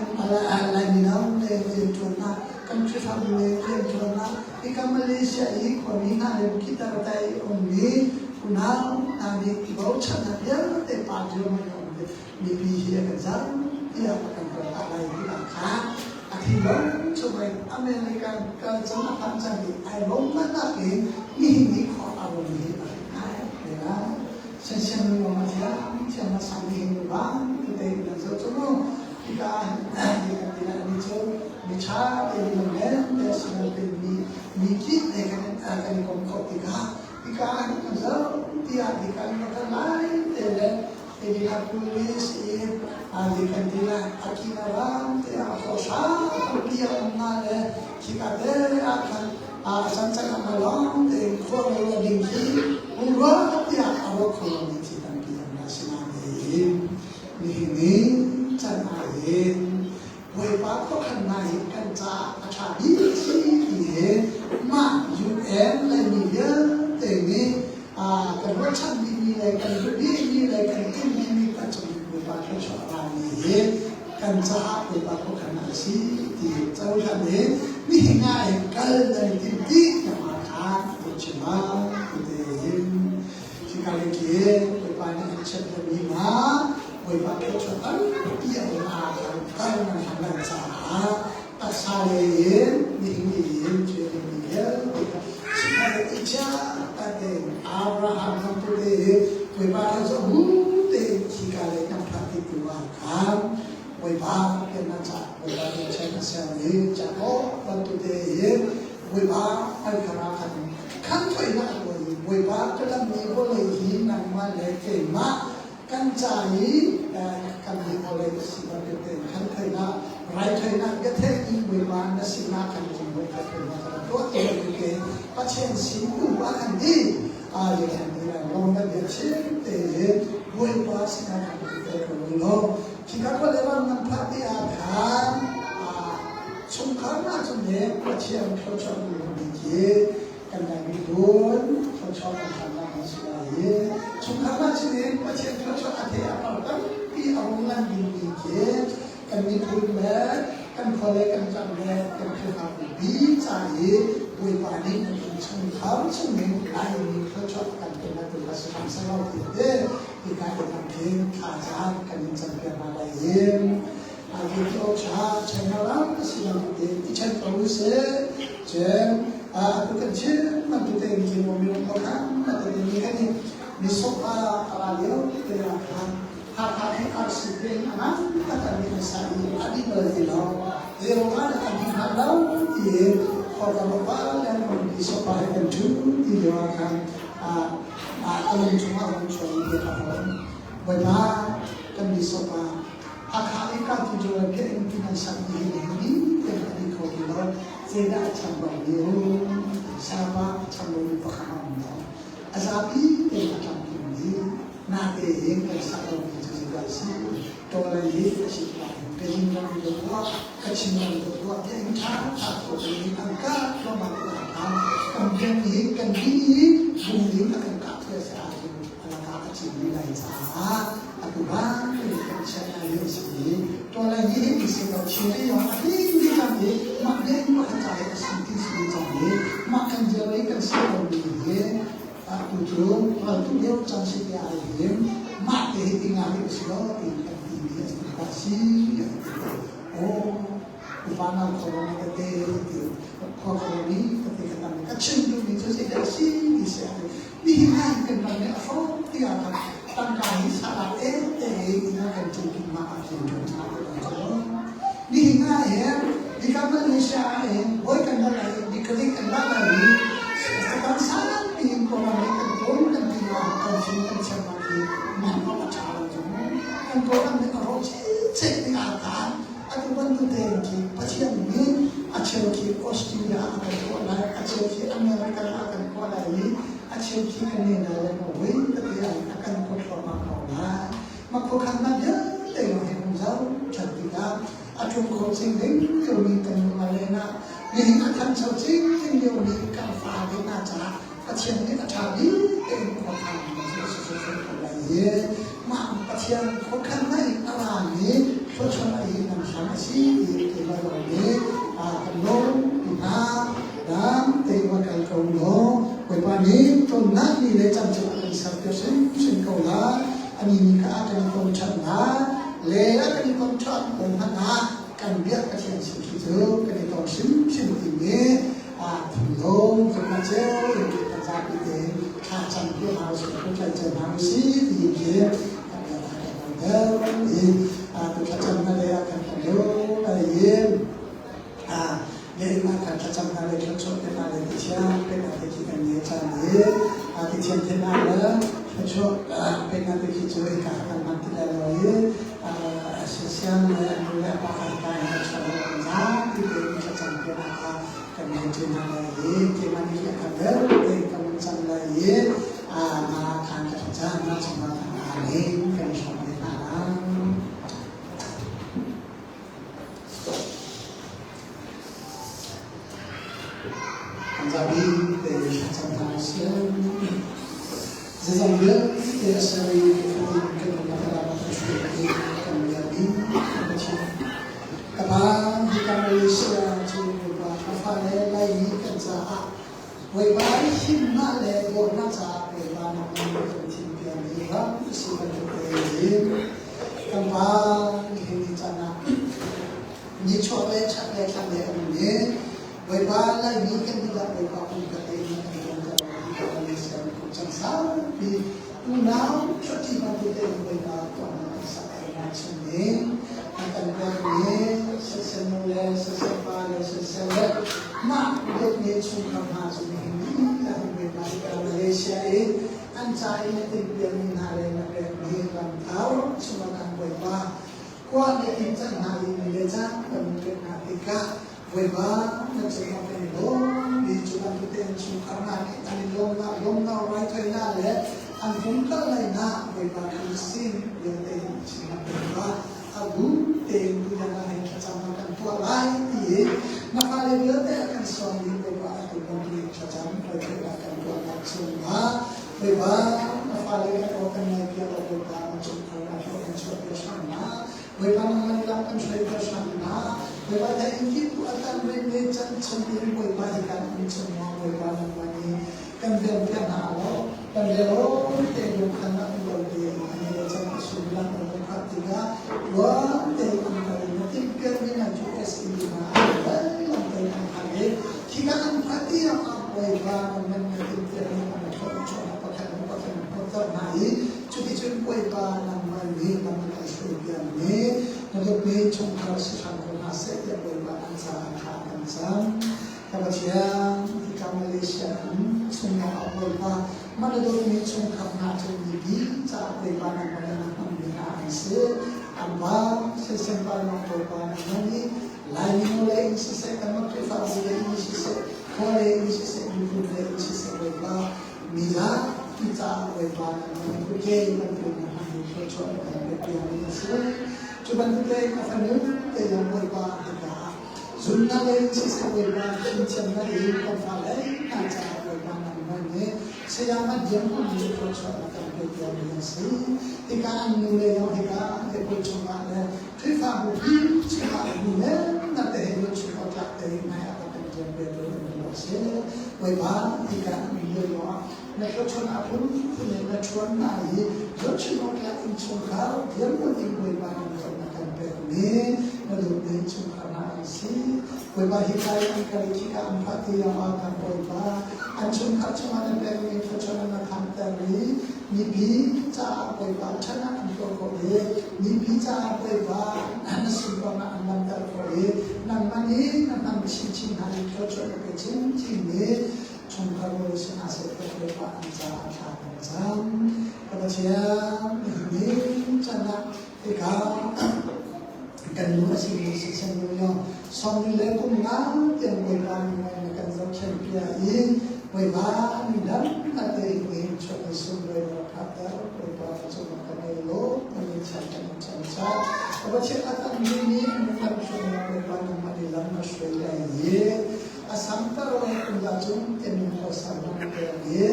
Laimi no le rianṭuannak, kan Khrihfabu le rianṭuannak, hika Malaysia i khuami hna le Bukit Taratai i ummi unau hna nih bochannak vialte pa rianouan a um i mipi hi a kan zam tiah a kan kal lai ti ah kha a thinlung chung in American kal cang a phan cang i ai lawmhnak in nihin ni khua a rum hi a rit ngai ve lai. Siangsiang lawng a thiam thiam a sang ni hin bang tete in an zoh cu mu. Hika ah hin kan ti lai mi cu mi ṭha te mi lunglen te si lo te mi mi kip he kan kan i kom khawh tikah hika ah hin kan zoh tiah hika in kan lai te le Elila police i ali kan ti lai akina ram te ah hawhra tampi a um na le khika te ah khan a cangcang a lawng tein khua lo a ding khi pumrua tiah a ruat kho lomi thil tampi an ra sinain nihin ni can ah hin Bawipa khuakhannak hi kan caah a ṭha bik a si ti hi mah UN le mi vialte nih kan ruahchan bikmi le kan duh bikmi le kan timh bikmi kan cung Bawipa thluachuah a rami hi kan caah Bawipa khuakhannak a si ti cohlan in nihin ah hin kal nan i timh dih na kha ka chim ah ti Hika le khi Bawipa nih an chiattermi hna Bawipa thluachuah tampi a um ah khan kal nan hlam lai caah taksa lei in nihin ni in training mi vialte kha sihmanhsehlaw i chia tein Abraham bantuk tein Bawipa thluachuah bu tein khika lei kan phak ti tu ah khan Bawipa pennak caah Bawipa thluachuah a ser i Jakob bantuk tein Bawipa ai kha khan khan thoinak a tuah i Bawipa ka lammi vawlei hi nangmah le keimah kan ca i kan nih vawlei a si bantuk tein khan thoinak raithoinak biatheh in Bawipa na sinah kan cung Bawipa thoinak ka tuah ti bantuk tein Pathian sin um ah khan di a le khan di lai rom kan bia chim tein Bawipa sinah kan ti ko law Khika khua le ram nan phak ti ah khan chungkhar hna cung le Pathian thluachuah mi khi kan ngai miphun thluachuah kan hlannak an si lai i chungkhar hna sinin Pathian thluachuah a the a par tampi a rung lan dingmi khi kan miphun le kan khua le kan ram le kan Khrihfabu bi ca i Bawipa nih kan innchungkhar chungin Laimi thluachuah kan pek tu kha si hram seh ti te hika in lam hin thlacam kan in campiak hna lai hin video tha channel ram si lam te i chen ko se chen atu kan chim man tu te ki mo mi ko kha ma te ni kan ni mi sopa ara lio te ra kha ha kha hi ar si te ana ta kan ni sa i adi bal ti lo zero ma kan ni ha lo ti ko ka ba le mi sopa kan thu ti lo kha ka lung chungah a hung chuak i bia ka hal. Bawipa, kan mi sopa, Hakha i cathedral biakinn ti nan sak ni hi nihin ni tiang a dih kho ti lo. Zeidah a chambau mi um? Sapa a chambau mi pakhat a um lo. A zapi tein a tlamtling mi, natein kan sak lo mi cu zeidah a si? Tawlei hi a si tuah in Kachin ram in tuah, Kachin ram in tuah biakinn ṭha ṭha tuah in an kah thluahmah ti ah kan biak i kan bi i bung ding a kan kah thluah si ahcun a lakah a cin rih lai caah atu bantuk in kan chiah lai hi a si i tawlei hi hi si lo Chin lei zong a hling ding lam i mah biakinn pakhat ca hi a si ti si cang i mah kan vial i kan si lo mi hi atu cu raltuk lio caan si ti ai him mah te hi ti nga hi si lo ti kan ti mi a si aw upa nau kho ka te ti khua kho mi ka te ka tam ka chim tu mi cu si dah si ti si ni hi ngai kan ram nih a hrawk ti ah khan. Tangka hi salah te te in a kan ṭin ma a rian ṭuan ṭha te lai cu. Nihin ah hin hika Malaysia ah hin bawi kan la lai i kalik kan la lai i cakang sanpi in Kawlram lei kan kawl kan ti na kan fim kan thiamnak hi man awk a ṭha lo cu. Kan Kawlram nih a rawh chet ding ah khan atu bantuk tein khi Pathian nih a cheu khi Australia ah a kan tuah lai, a cheu khi America ah a kan tuah lai i a cheu khi kan ne lai le maw voi tete ah a kan kuat thluahmah ko lai. Mah khuakhannak vialte lawng hi hung zoh ṭhan tikah a ṭum kho cing ding liomi kan nung le na nihin a thancho cingcing liomi kan fale hna caah Pathian nih a ṭha bik tein khuakhan cu a si hrimhrim ko lai i mah Pathian khuakhannak in a rami thluachuah hi nan hram a si ti keimah lawng nih kan lawm ti hna. Dam tein va kal ko law Bawipa nih tonnak ni le caan cu a kan serpiak hrimhrim ko lai. Ani nih kha a kan i ton ṭhan lai le a kan i ton ṭhan ko hmanh ah kan biak Pathian sin khi cu kan i tong hrimhrim timi thinlung zumhnak cio in kan zapi tein thla cam pi hna usih, kan tlai cio hna usih ti khi kan bia kan deuh i tu thlacamnak lei ah kan kan lung ai i lehnak kan thlacamnak le thluachuah peknak le Pathian peknak te khi kan ngei caan i Pathian theihnak le thluachuah peknak te khi cu hika kan hman ti lai lo i siang le an nu le a pa kha hika in kan chuah lo kan zapi tein thlacam piaknak kha kan ngei ṭi hna lai i keimah nih a kan deuh tein kan vun cam lai i na khan ka thlacam na chungah khan amen kan i hrawm ve hna lai. Kan zapi te thlacam hna usih. Zeizong vialte a ser i fatin kan nunnak lam a kan hruai i kan biak i kan Pathian. Ka pa hika Malaysia cu Bawipa ka fale Laimi kan caah Bawipa himnak le dawtnak caah Bawipa nangmah nih kan thimpiakmi ram a si bantuk tein kan pa nihin ni caan ah nichuak le chak le thlang le an um i Bawipa Laimi kan dihlak Bawipa pum ka te in kan dong ka hi Malaysia miphun chan saupi unau ṭhati bantuk tein Bawipa tuahnak kan sak na chung in na kan pekmi siseh nu le siseh pa le siseh le mah dawtmi chungkhar hna cu nihin ni ah hin Bawipa hika Malaysia i an ca i na timhpiakmi hna le na pekmi ramthar chungah khan Bawipa khua le inn cang hna i ni le caan kan pek hna tikah Bawipa na cungah kan i lawm mi cu bantuk tein chungkhar hna nih an i lawmnak lawmnak raithawinak le an hung kal lainak Bawipa Khrih sin vialte in chimnak Bawipa a bu tein tutan ah hin thlacamnak kan tuah lai ti i na fale vialte a kan sawm ding Bawipa atu bantukin thlacam raithawinak kan tuahnak chungah Bawipa na fale kan aw kan ngaihpiak lo Bawipa na chungkhar na hlawh kan chuahpiak hram hna Bawipa nangmah nih lam kan hruaiter hram hna. Bawipa na inn kip a tan rih chan chung in Bawipa hi kan um chung maw Bawipa nangmah nih kan venpiak hna law kan rialawm te lungkhan ah um lo te ani le chan a sullam an hung khat tikah tuan te an kal in na timhpiakmi hna cu SED hna an lam te an hal i khika an phat tiang ah Bawipa nangmah nih na timhpiakmi an thawh chuahnak pakhat hnu pakhat in hmuhter hna i Cuticun Bawipa nangmah nih lam an kan hruaipiakmi na dawtmi chungkhar si hram ko hna seh tiah Bawipa an caah thla kan cam. Ka Pathian, hika Malaysia ram chungah ah Bawipa mah na dawtmi chungkhar hna cu mipi caah Bawipa nangmah nih na hmanmi hna an si. An pa siseh pa nang Bawipa nangmah nih Laimi nu lei in siseh, kanmah Khrihfabu lei in siseh, khua lei in siseh, miphun lei in siseh Bawipa Mi zapi caah Bawipa nan ke bantuk na hmanmi thluachuah na kan pekpiakmi a si. Cu bantuk tein a fanu te zong Bawipa hika ah zumnak lei in siseh Bawipa fimthiamnak in kan fale hna caah Bawipa nangmah nih sayama dirhmun in thluachuah na kan pekpiakmi a si. Hika an nu le zong hika Apple chungah le Khrihfabu pi chungah nu na te he nun chung awk tlak tein hmai ah kan ṭuan piak a si. Bawipa hika an um lio ah na thluachuah a phunphun in na ṭhuan hna i zohchunh awk tlak innchungkhar dirhmun in Bawipa nan na kan pekmi na dawtmi innchungkhar hna an si. Bawipa hika i an kal i khika an phah ti ah kan Bawipa An chungkhar chungah na pekmi thluachuah na thanter i mipi caah Bawipa ṭhatnak an tuah khawh i mipi caah Bawipa na sunparnak an langhter khawh i nangmah nih na hman chinchin hna i thluachuah na pe chinchin i chungkhar bawi si hna seh tiah Bawipa an caah thla kan cam. Ka Pathian, nihin chan ah hika kan nu a simi siseh nu yong sawmli le kum nga tiang Bawipa nih na kan zohkhenh piak i Bawipa midang na te in chuak i sunglawi na rak phakter Bawipa na cungah kan ei lo kan in chan kan in chan cha ka Pathian a tam mi nih an lam hruainak Bawipa nangmah nih lam na hruai lai i a samter lo kum dah cun tenung ko sang na pek i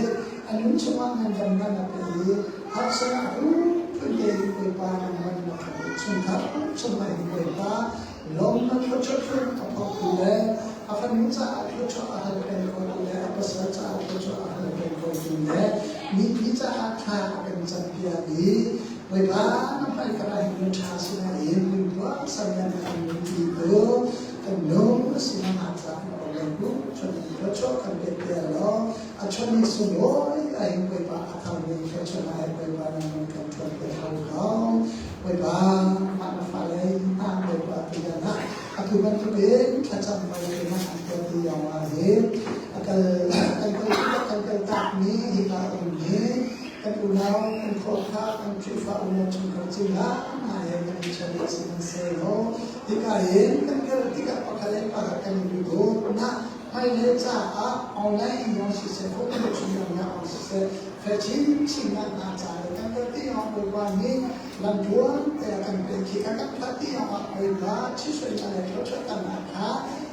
a nun chungah ngandamnak na pe i harsanak phun tein Bawipa nangmah nih na khat i chungkhar chungah in Bawipa lawmnak thluachuah phun a phawktu le a fanu caah thluachuah a hal peng khotu le a pasal caah thluachuah a hal peng khotu le mipi caah thla a kan campiak i Bawipa na hmaikar ah hin nu ṭha sinain lungtuah samian kan nunpi tu kan nung a si hmanh ah caah na awlei bu thluachuah kan pek te law a chon i sunglawi a hin Bawipa a thangmi thluachuah na Bawipa na nun kan ṭuan te hau ko. Bawipa mah na fale hna Bawipa tutan ah atu bantukin thlacam mai te na an tuah ti yong ah hin a kal kan kal kan kal takmi hika um hi kan unau kan khawkha kan Khrihfa unau chungkhar cingla hna he kan i chon sihmanhsehlaw hika hin kan kal tikah pakhat le pakhat kan i dawtnak hmailei caah online in zong siseh, phone chung zong ah siseh, fair chinchin nak hna ca le kan kal ti yong Bawipa nih lamtluan te a kan pek khi kan kan phak ti yong ah Bawipa ṭhihruainak le thluachuahnak kha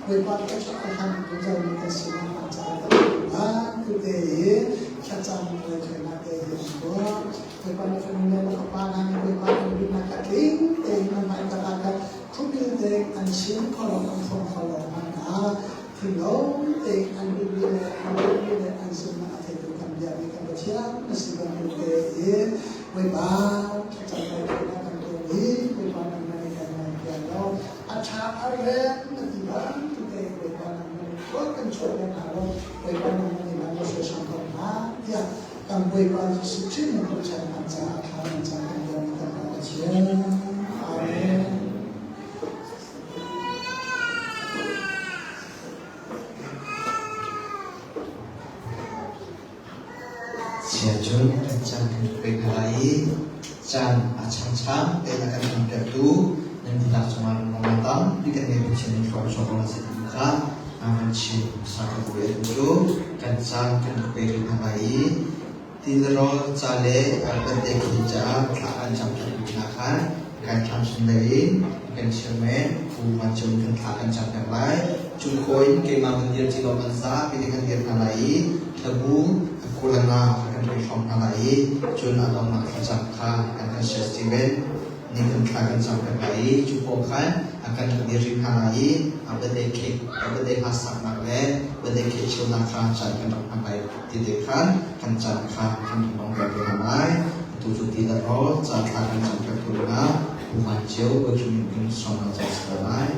Bawipa thluachuah a hlan zungzal mi kan si nak hnga caah kan Bawipa tu te hi thlacam le thluainak te hi an tuah. Bawipa na fanu le na fapa hna nih Bawipa kan duhnak kha tling tein nan hmaikar ah khan khuapil tein an chim kho lo an thawng kho lo hmanh ah thinlung tein an duhmi le an duhmi le an zumhnak a theitu kan biakmi kan Pathian na si bantuk tein Bawipa thlacam raithawinak kan tuahmi Bawipa nangmah nih kan ngaihpiak lo a ṭha a rem na ti bantuk tein Bawipa nangmah nih khua kan chuah ve hna lo Bawipa nangmah nih lam na hruai hram ko hna tiah kan Bawipa Jesuh Khrih min bochan an caah thla kan cam kan biakmi kan Pa Pathian. Amen. Chia cun kan caan kan pe hna lai i caan a changchang tein a kan hmantertu nan dihlak cungah lung tampi kan ngei Pathian nih thluachuah chuak ko seh ti kha kan chim hmasa ka buai cu kan caan kan pe rih hna lai i ti le rawl ca le birthday cake caah thla kan cam ṭhan hna khan kan thlam sun lei in kan chairman Pu Van Cung kan thla kan cam piak lai. Cu khaw in keimah kan dir ci lo kan zapi te kan dir hna lai i hlabu kulanga kan rei hrawng hna lai i cun a donghnak thlacam kha kan kan share Steven nih kan thla kan cam piak lai i cu paw khan a kan dir rih hna lai i a birthday cake a birthday hla saknak le birthday cake cheunak kha caan kan rak hmang lai ti te khan kan caan kha kan rak hmang piak te hna lai. Atu cu ti le rawl ca thla kan cam piak tu dingah Pu Van Ceu Bawichung in sawm na caan si lai.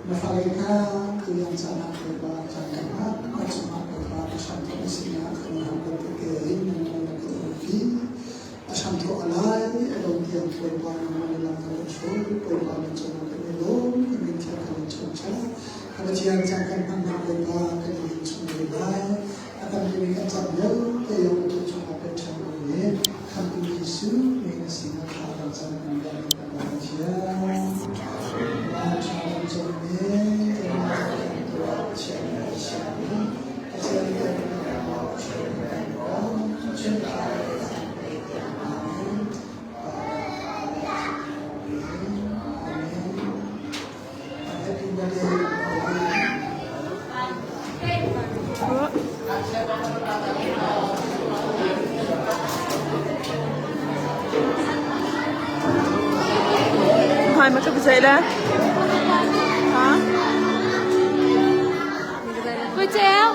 Na fale kha tuyan caan ah Bawipa caan kan hngak, kan chungah Bawipa na hramthawk na sinak kan hal bantuk tein nangmah na kan umpi. A hramthawk a lai, a dong tiang Bawipa nangmah na lam na kan hruai, Bawipa na cungah kan i lawm, kan min thiang kan in chungchah. Ka Pathian caan kan hmannak Bawipa kan i chung ve lai. A kan timi kan cam vialte yong tu chungah kan ṭhan ko i khamtu Jesuh min a sinah thla kan cam kan biak kan Pathian. Ma ṭha kan cawm ni kanmah kan tuah Pathian kan siang i Pathian kan Pathian kan Pathian Amen. Amen. Happy birthday. Hai ma ka zei le? Ha? Pui ceu.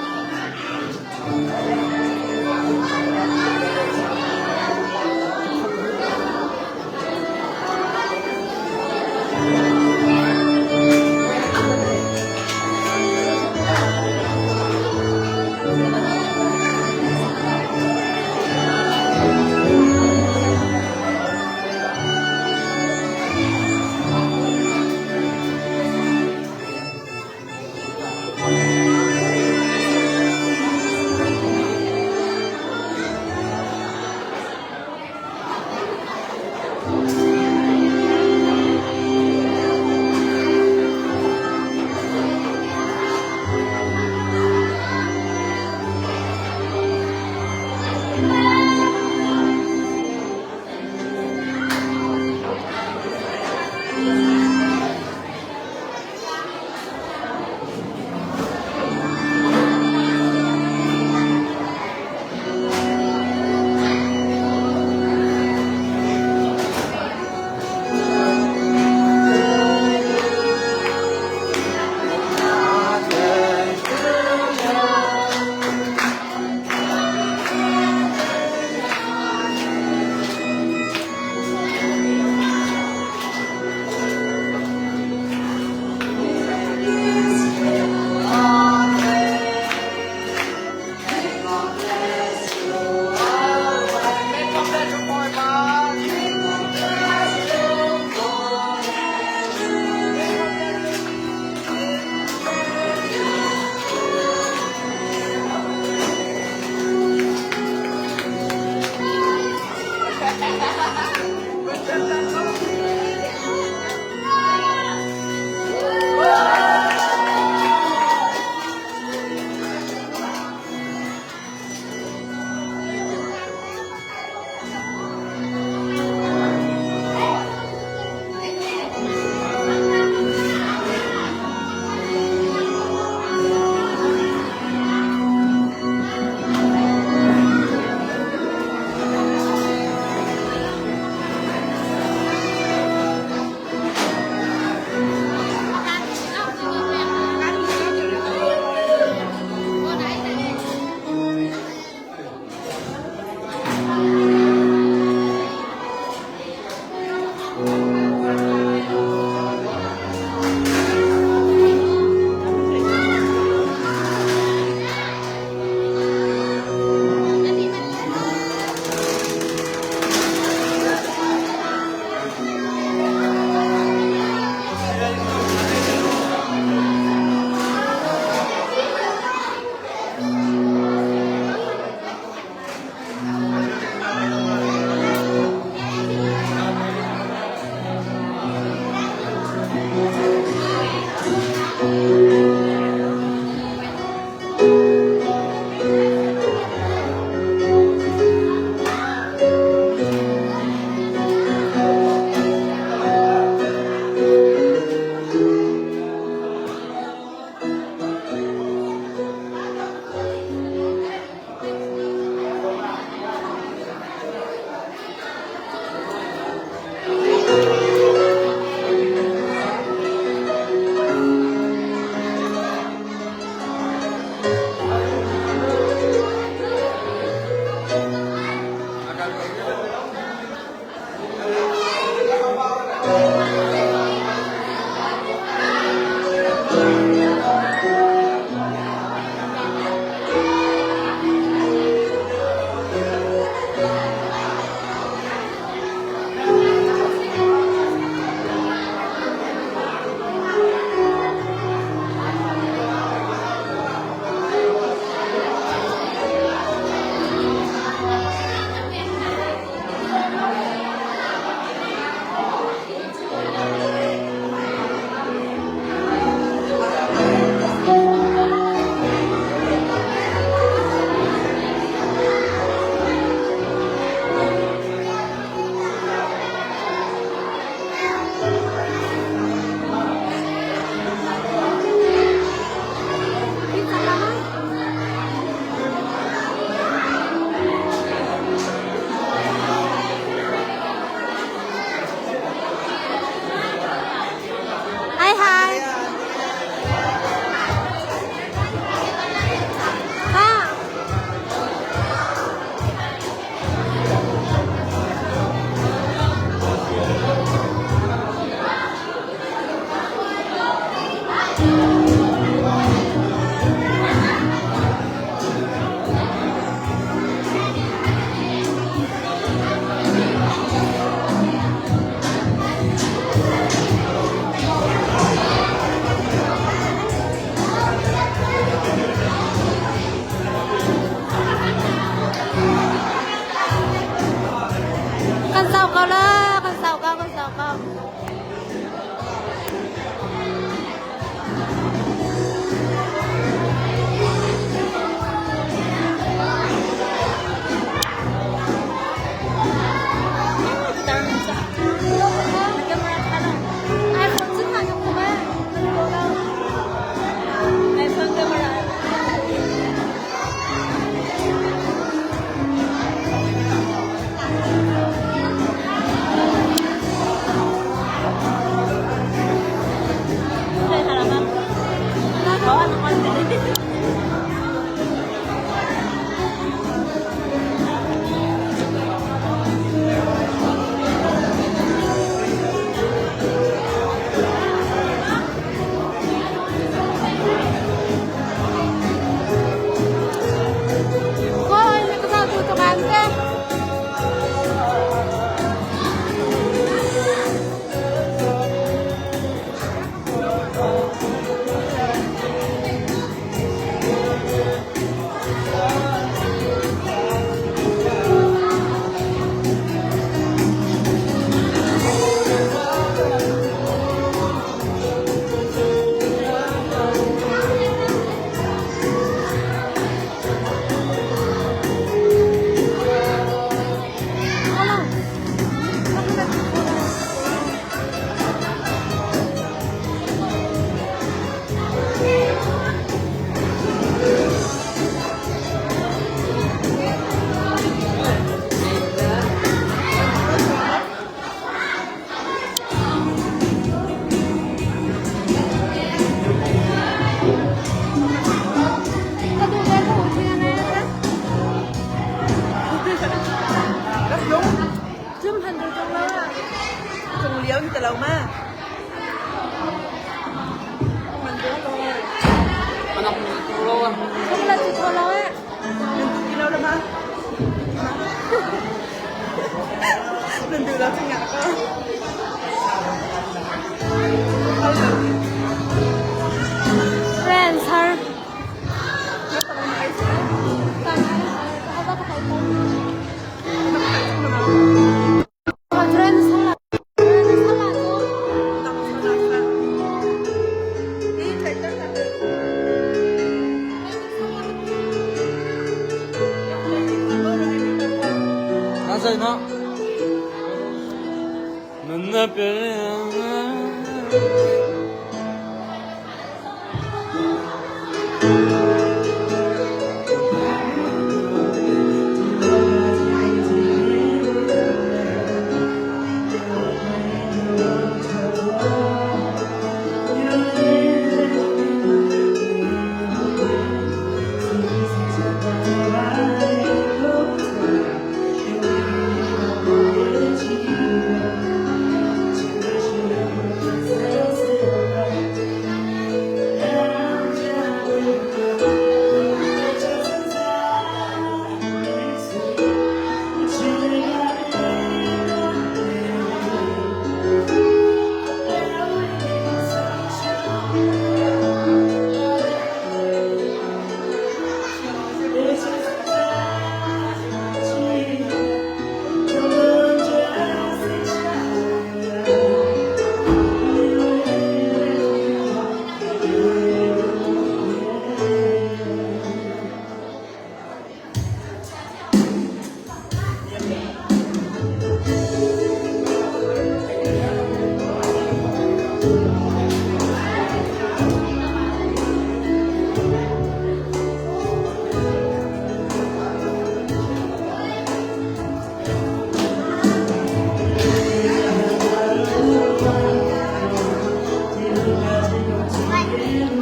Hi hi. Ha. Kan sau ko la, kan sau ko, kan sau ko. iPhone camera. Ôi, mình có sao tụi ăn thế? Friends har.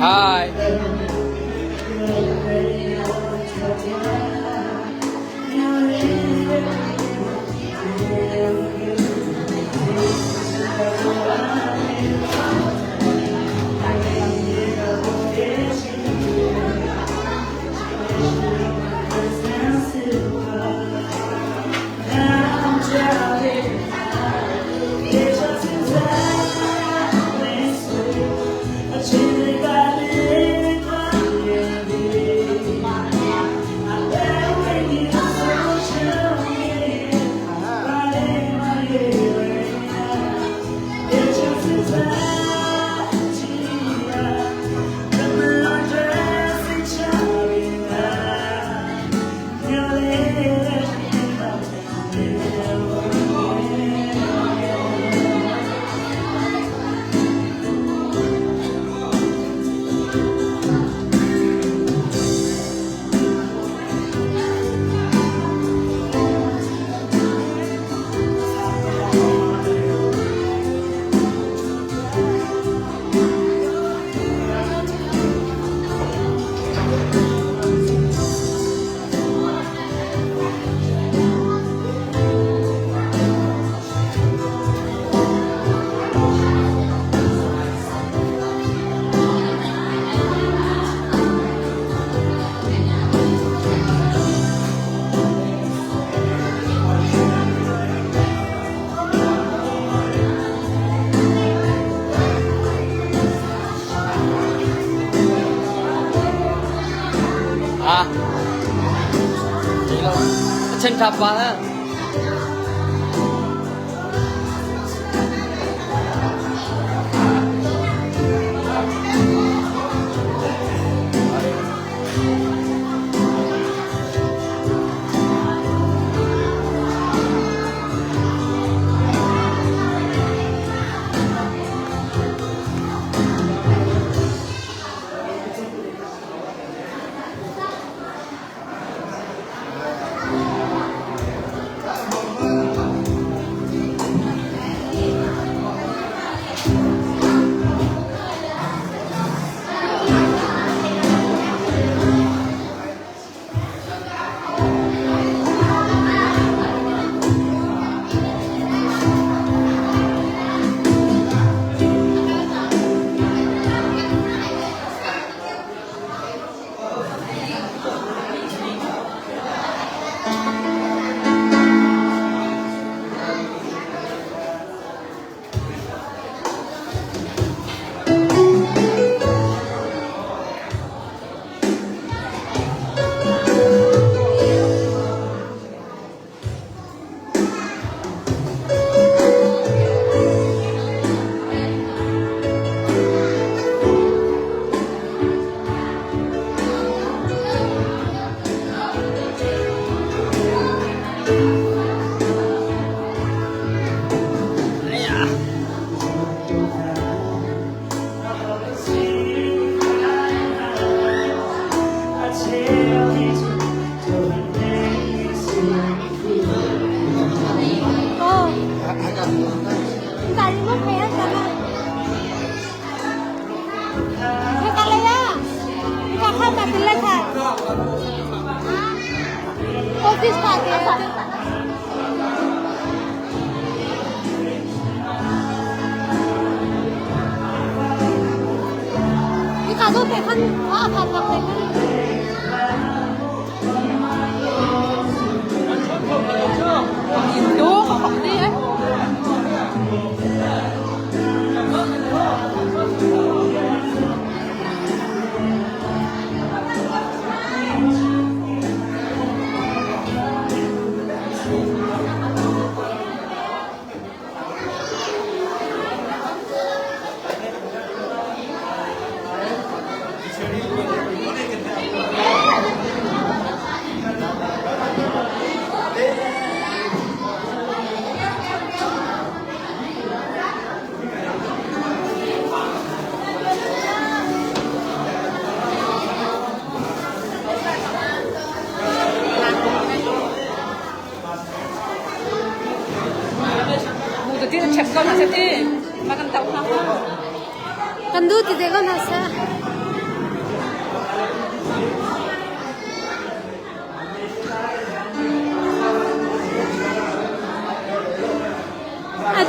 Hi. Ah. Chen thap pa ha. Oh. Office party. Hika zo te khan a phan lak te khan. Chú không học đi ấy.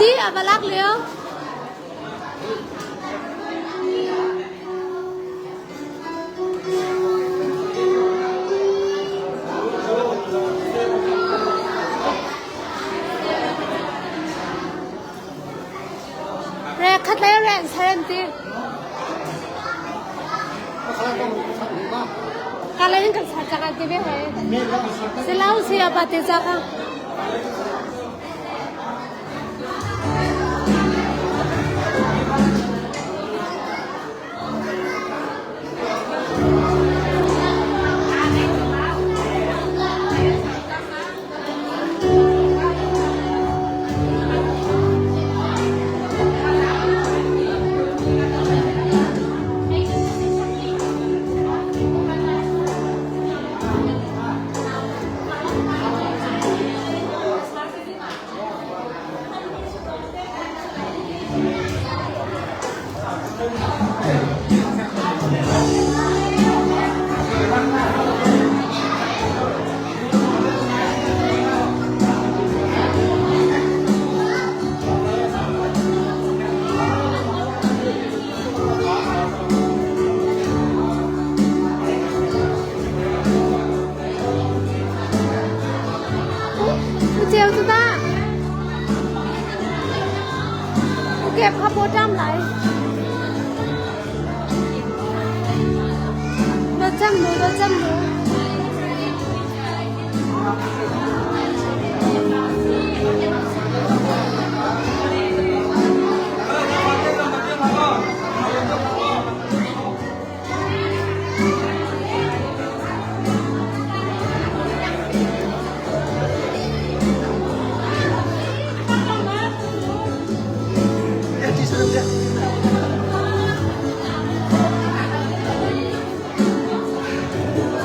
Ti a va lak lio. Re khat le re an ser an ti. Ka le in kan sar chak an ti ve hoi. Silau siya pa te cha ka. Ceu cu ta. Kep kha paw ṭam lai. Na cam nu, na cam nu.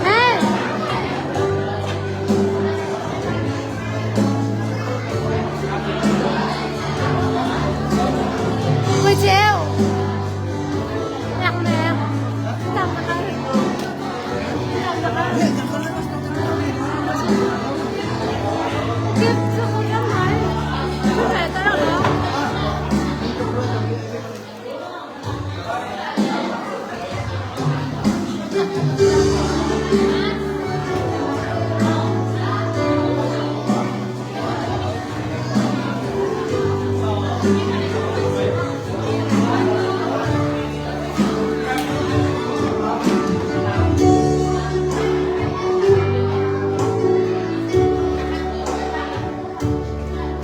Hey! Ui cheu!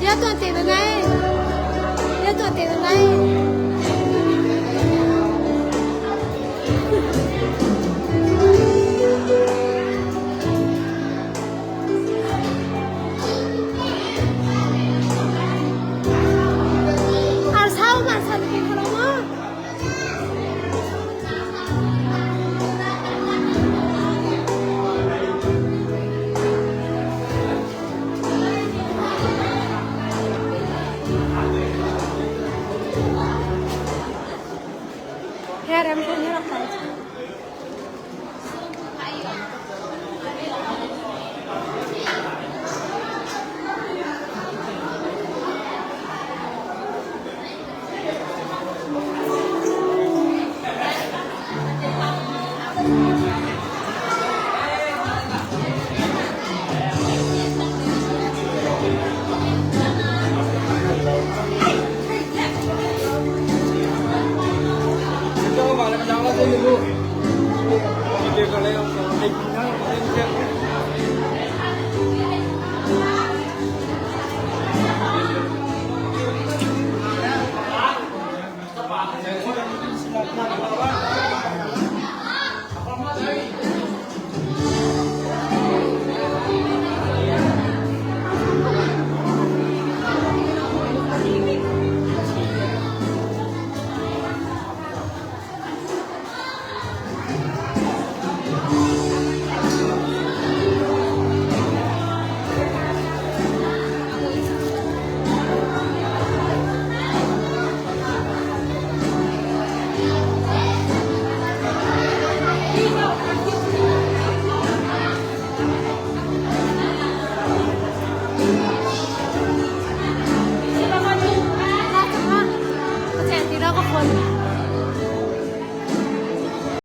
Ya tuan te na nai. Ya tuan te na nai. Ar sau ma san ke khalo ma. Herem ko ni rak kai.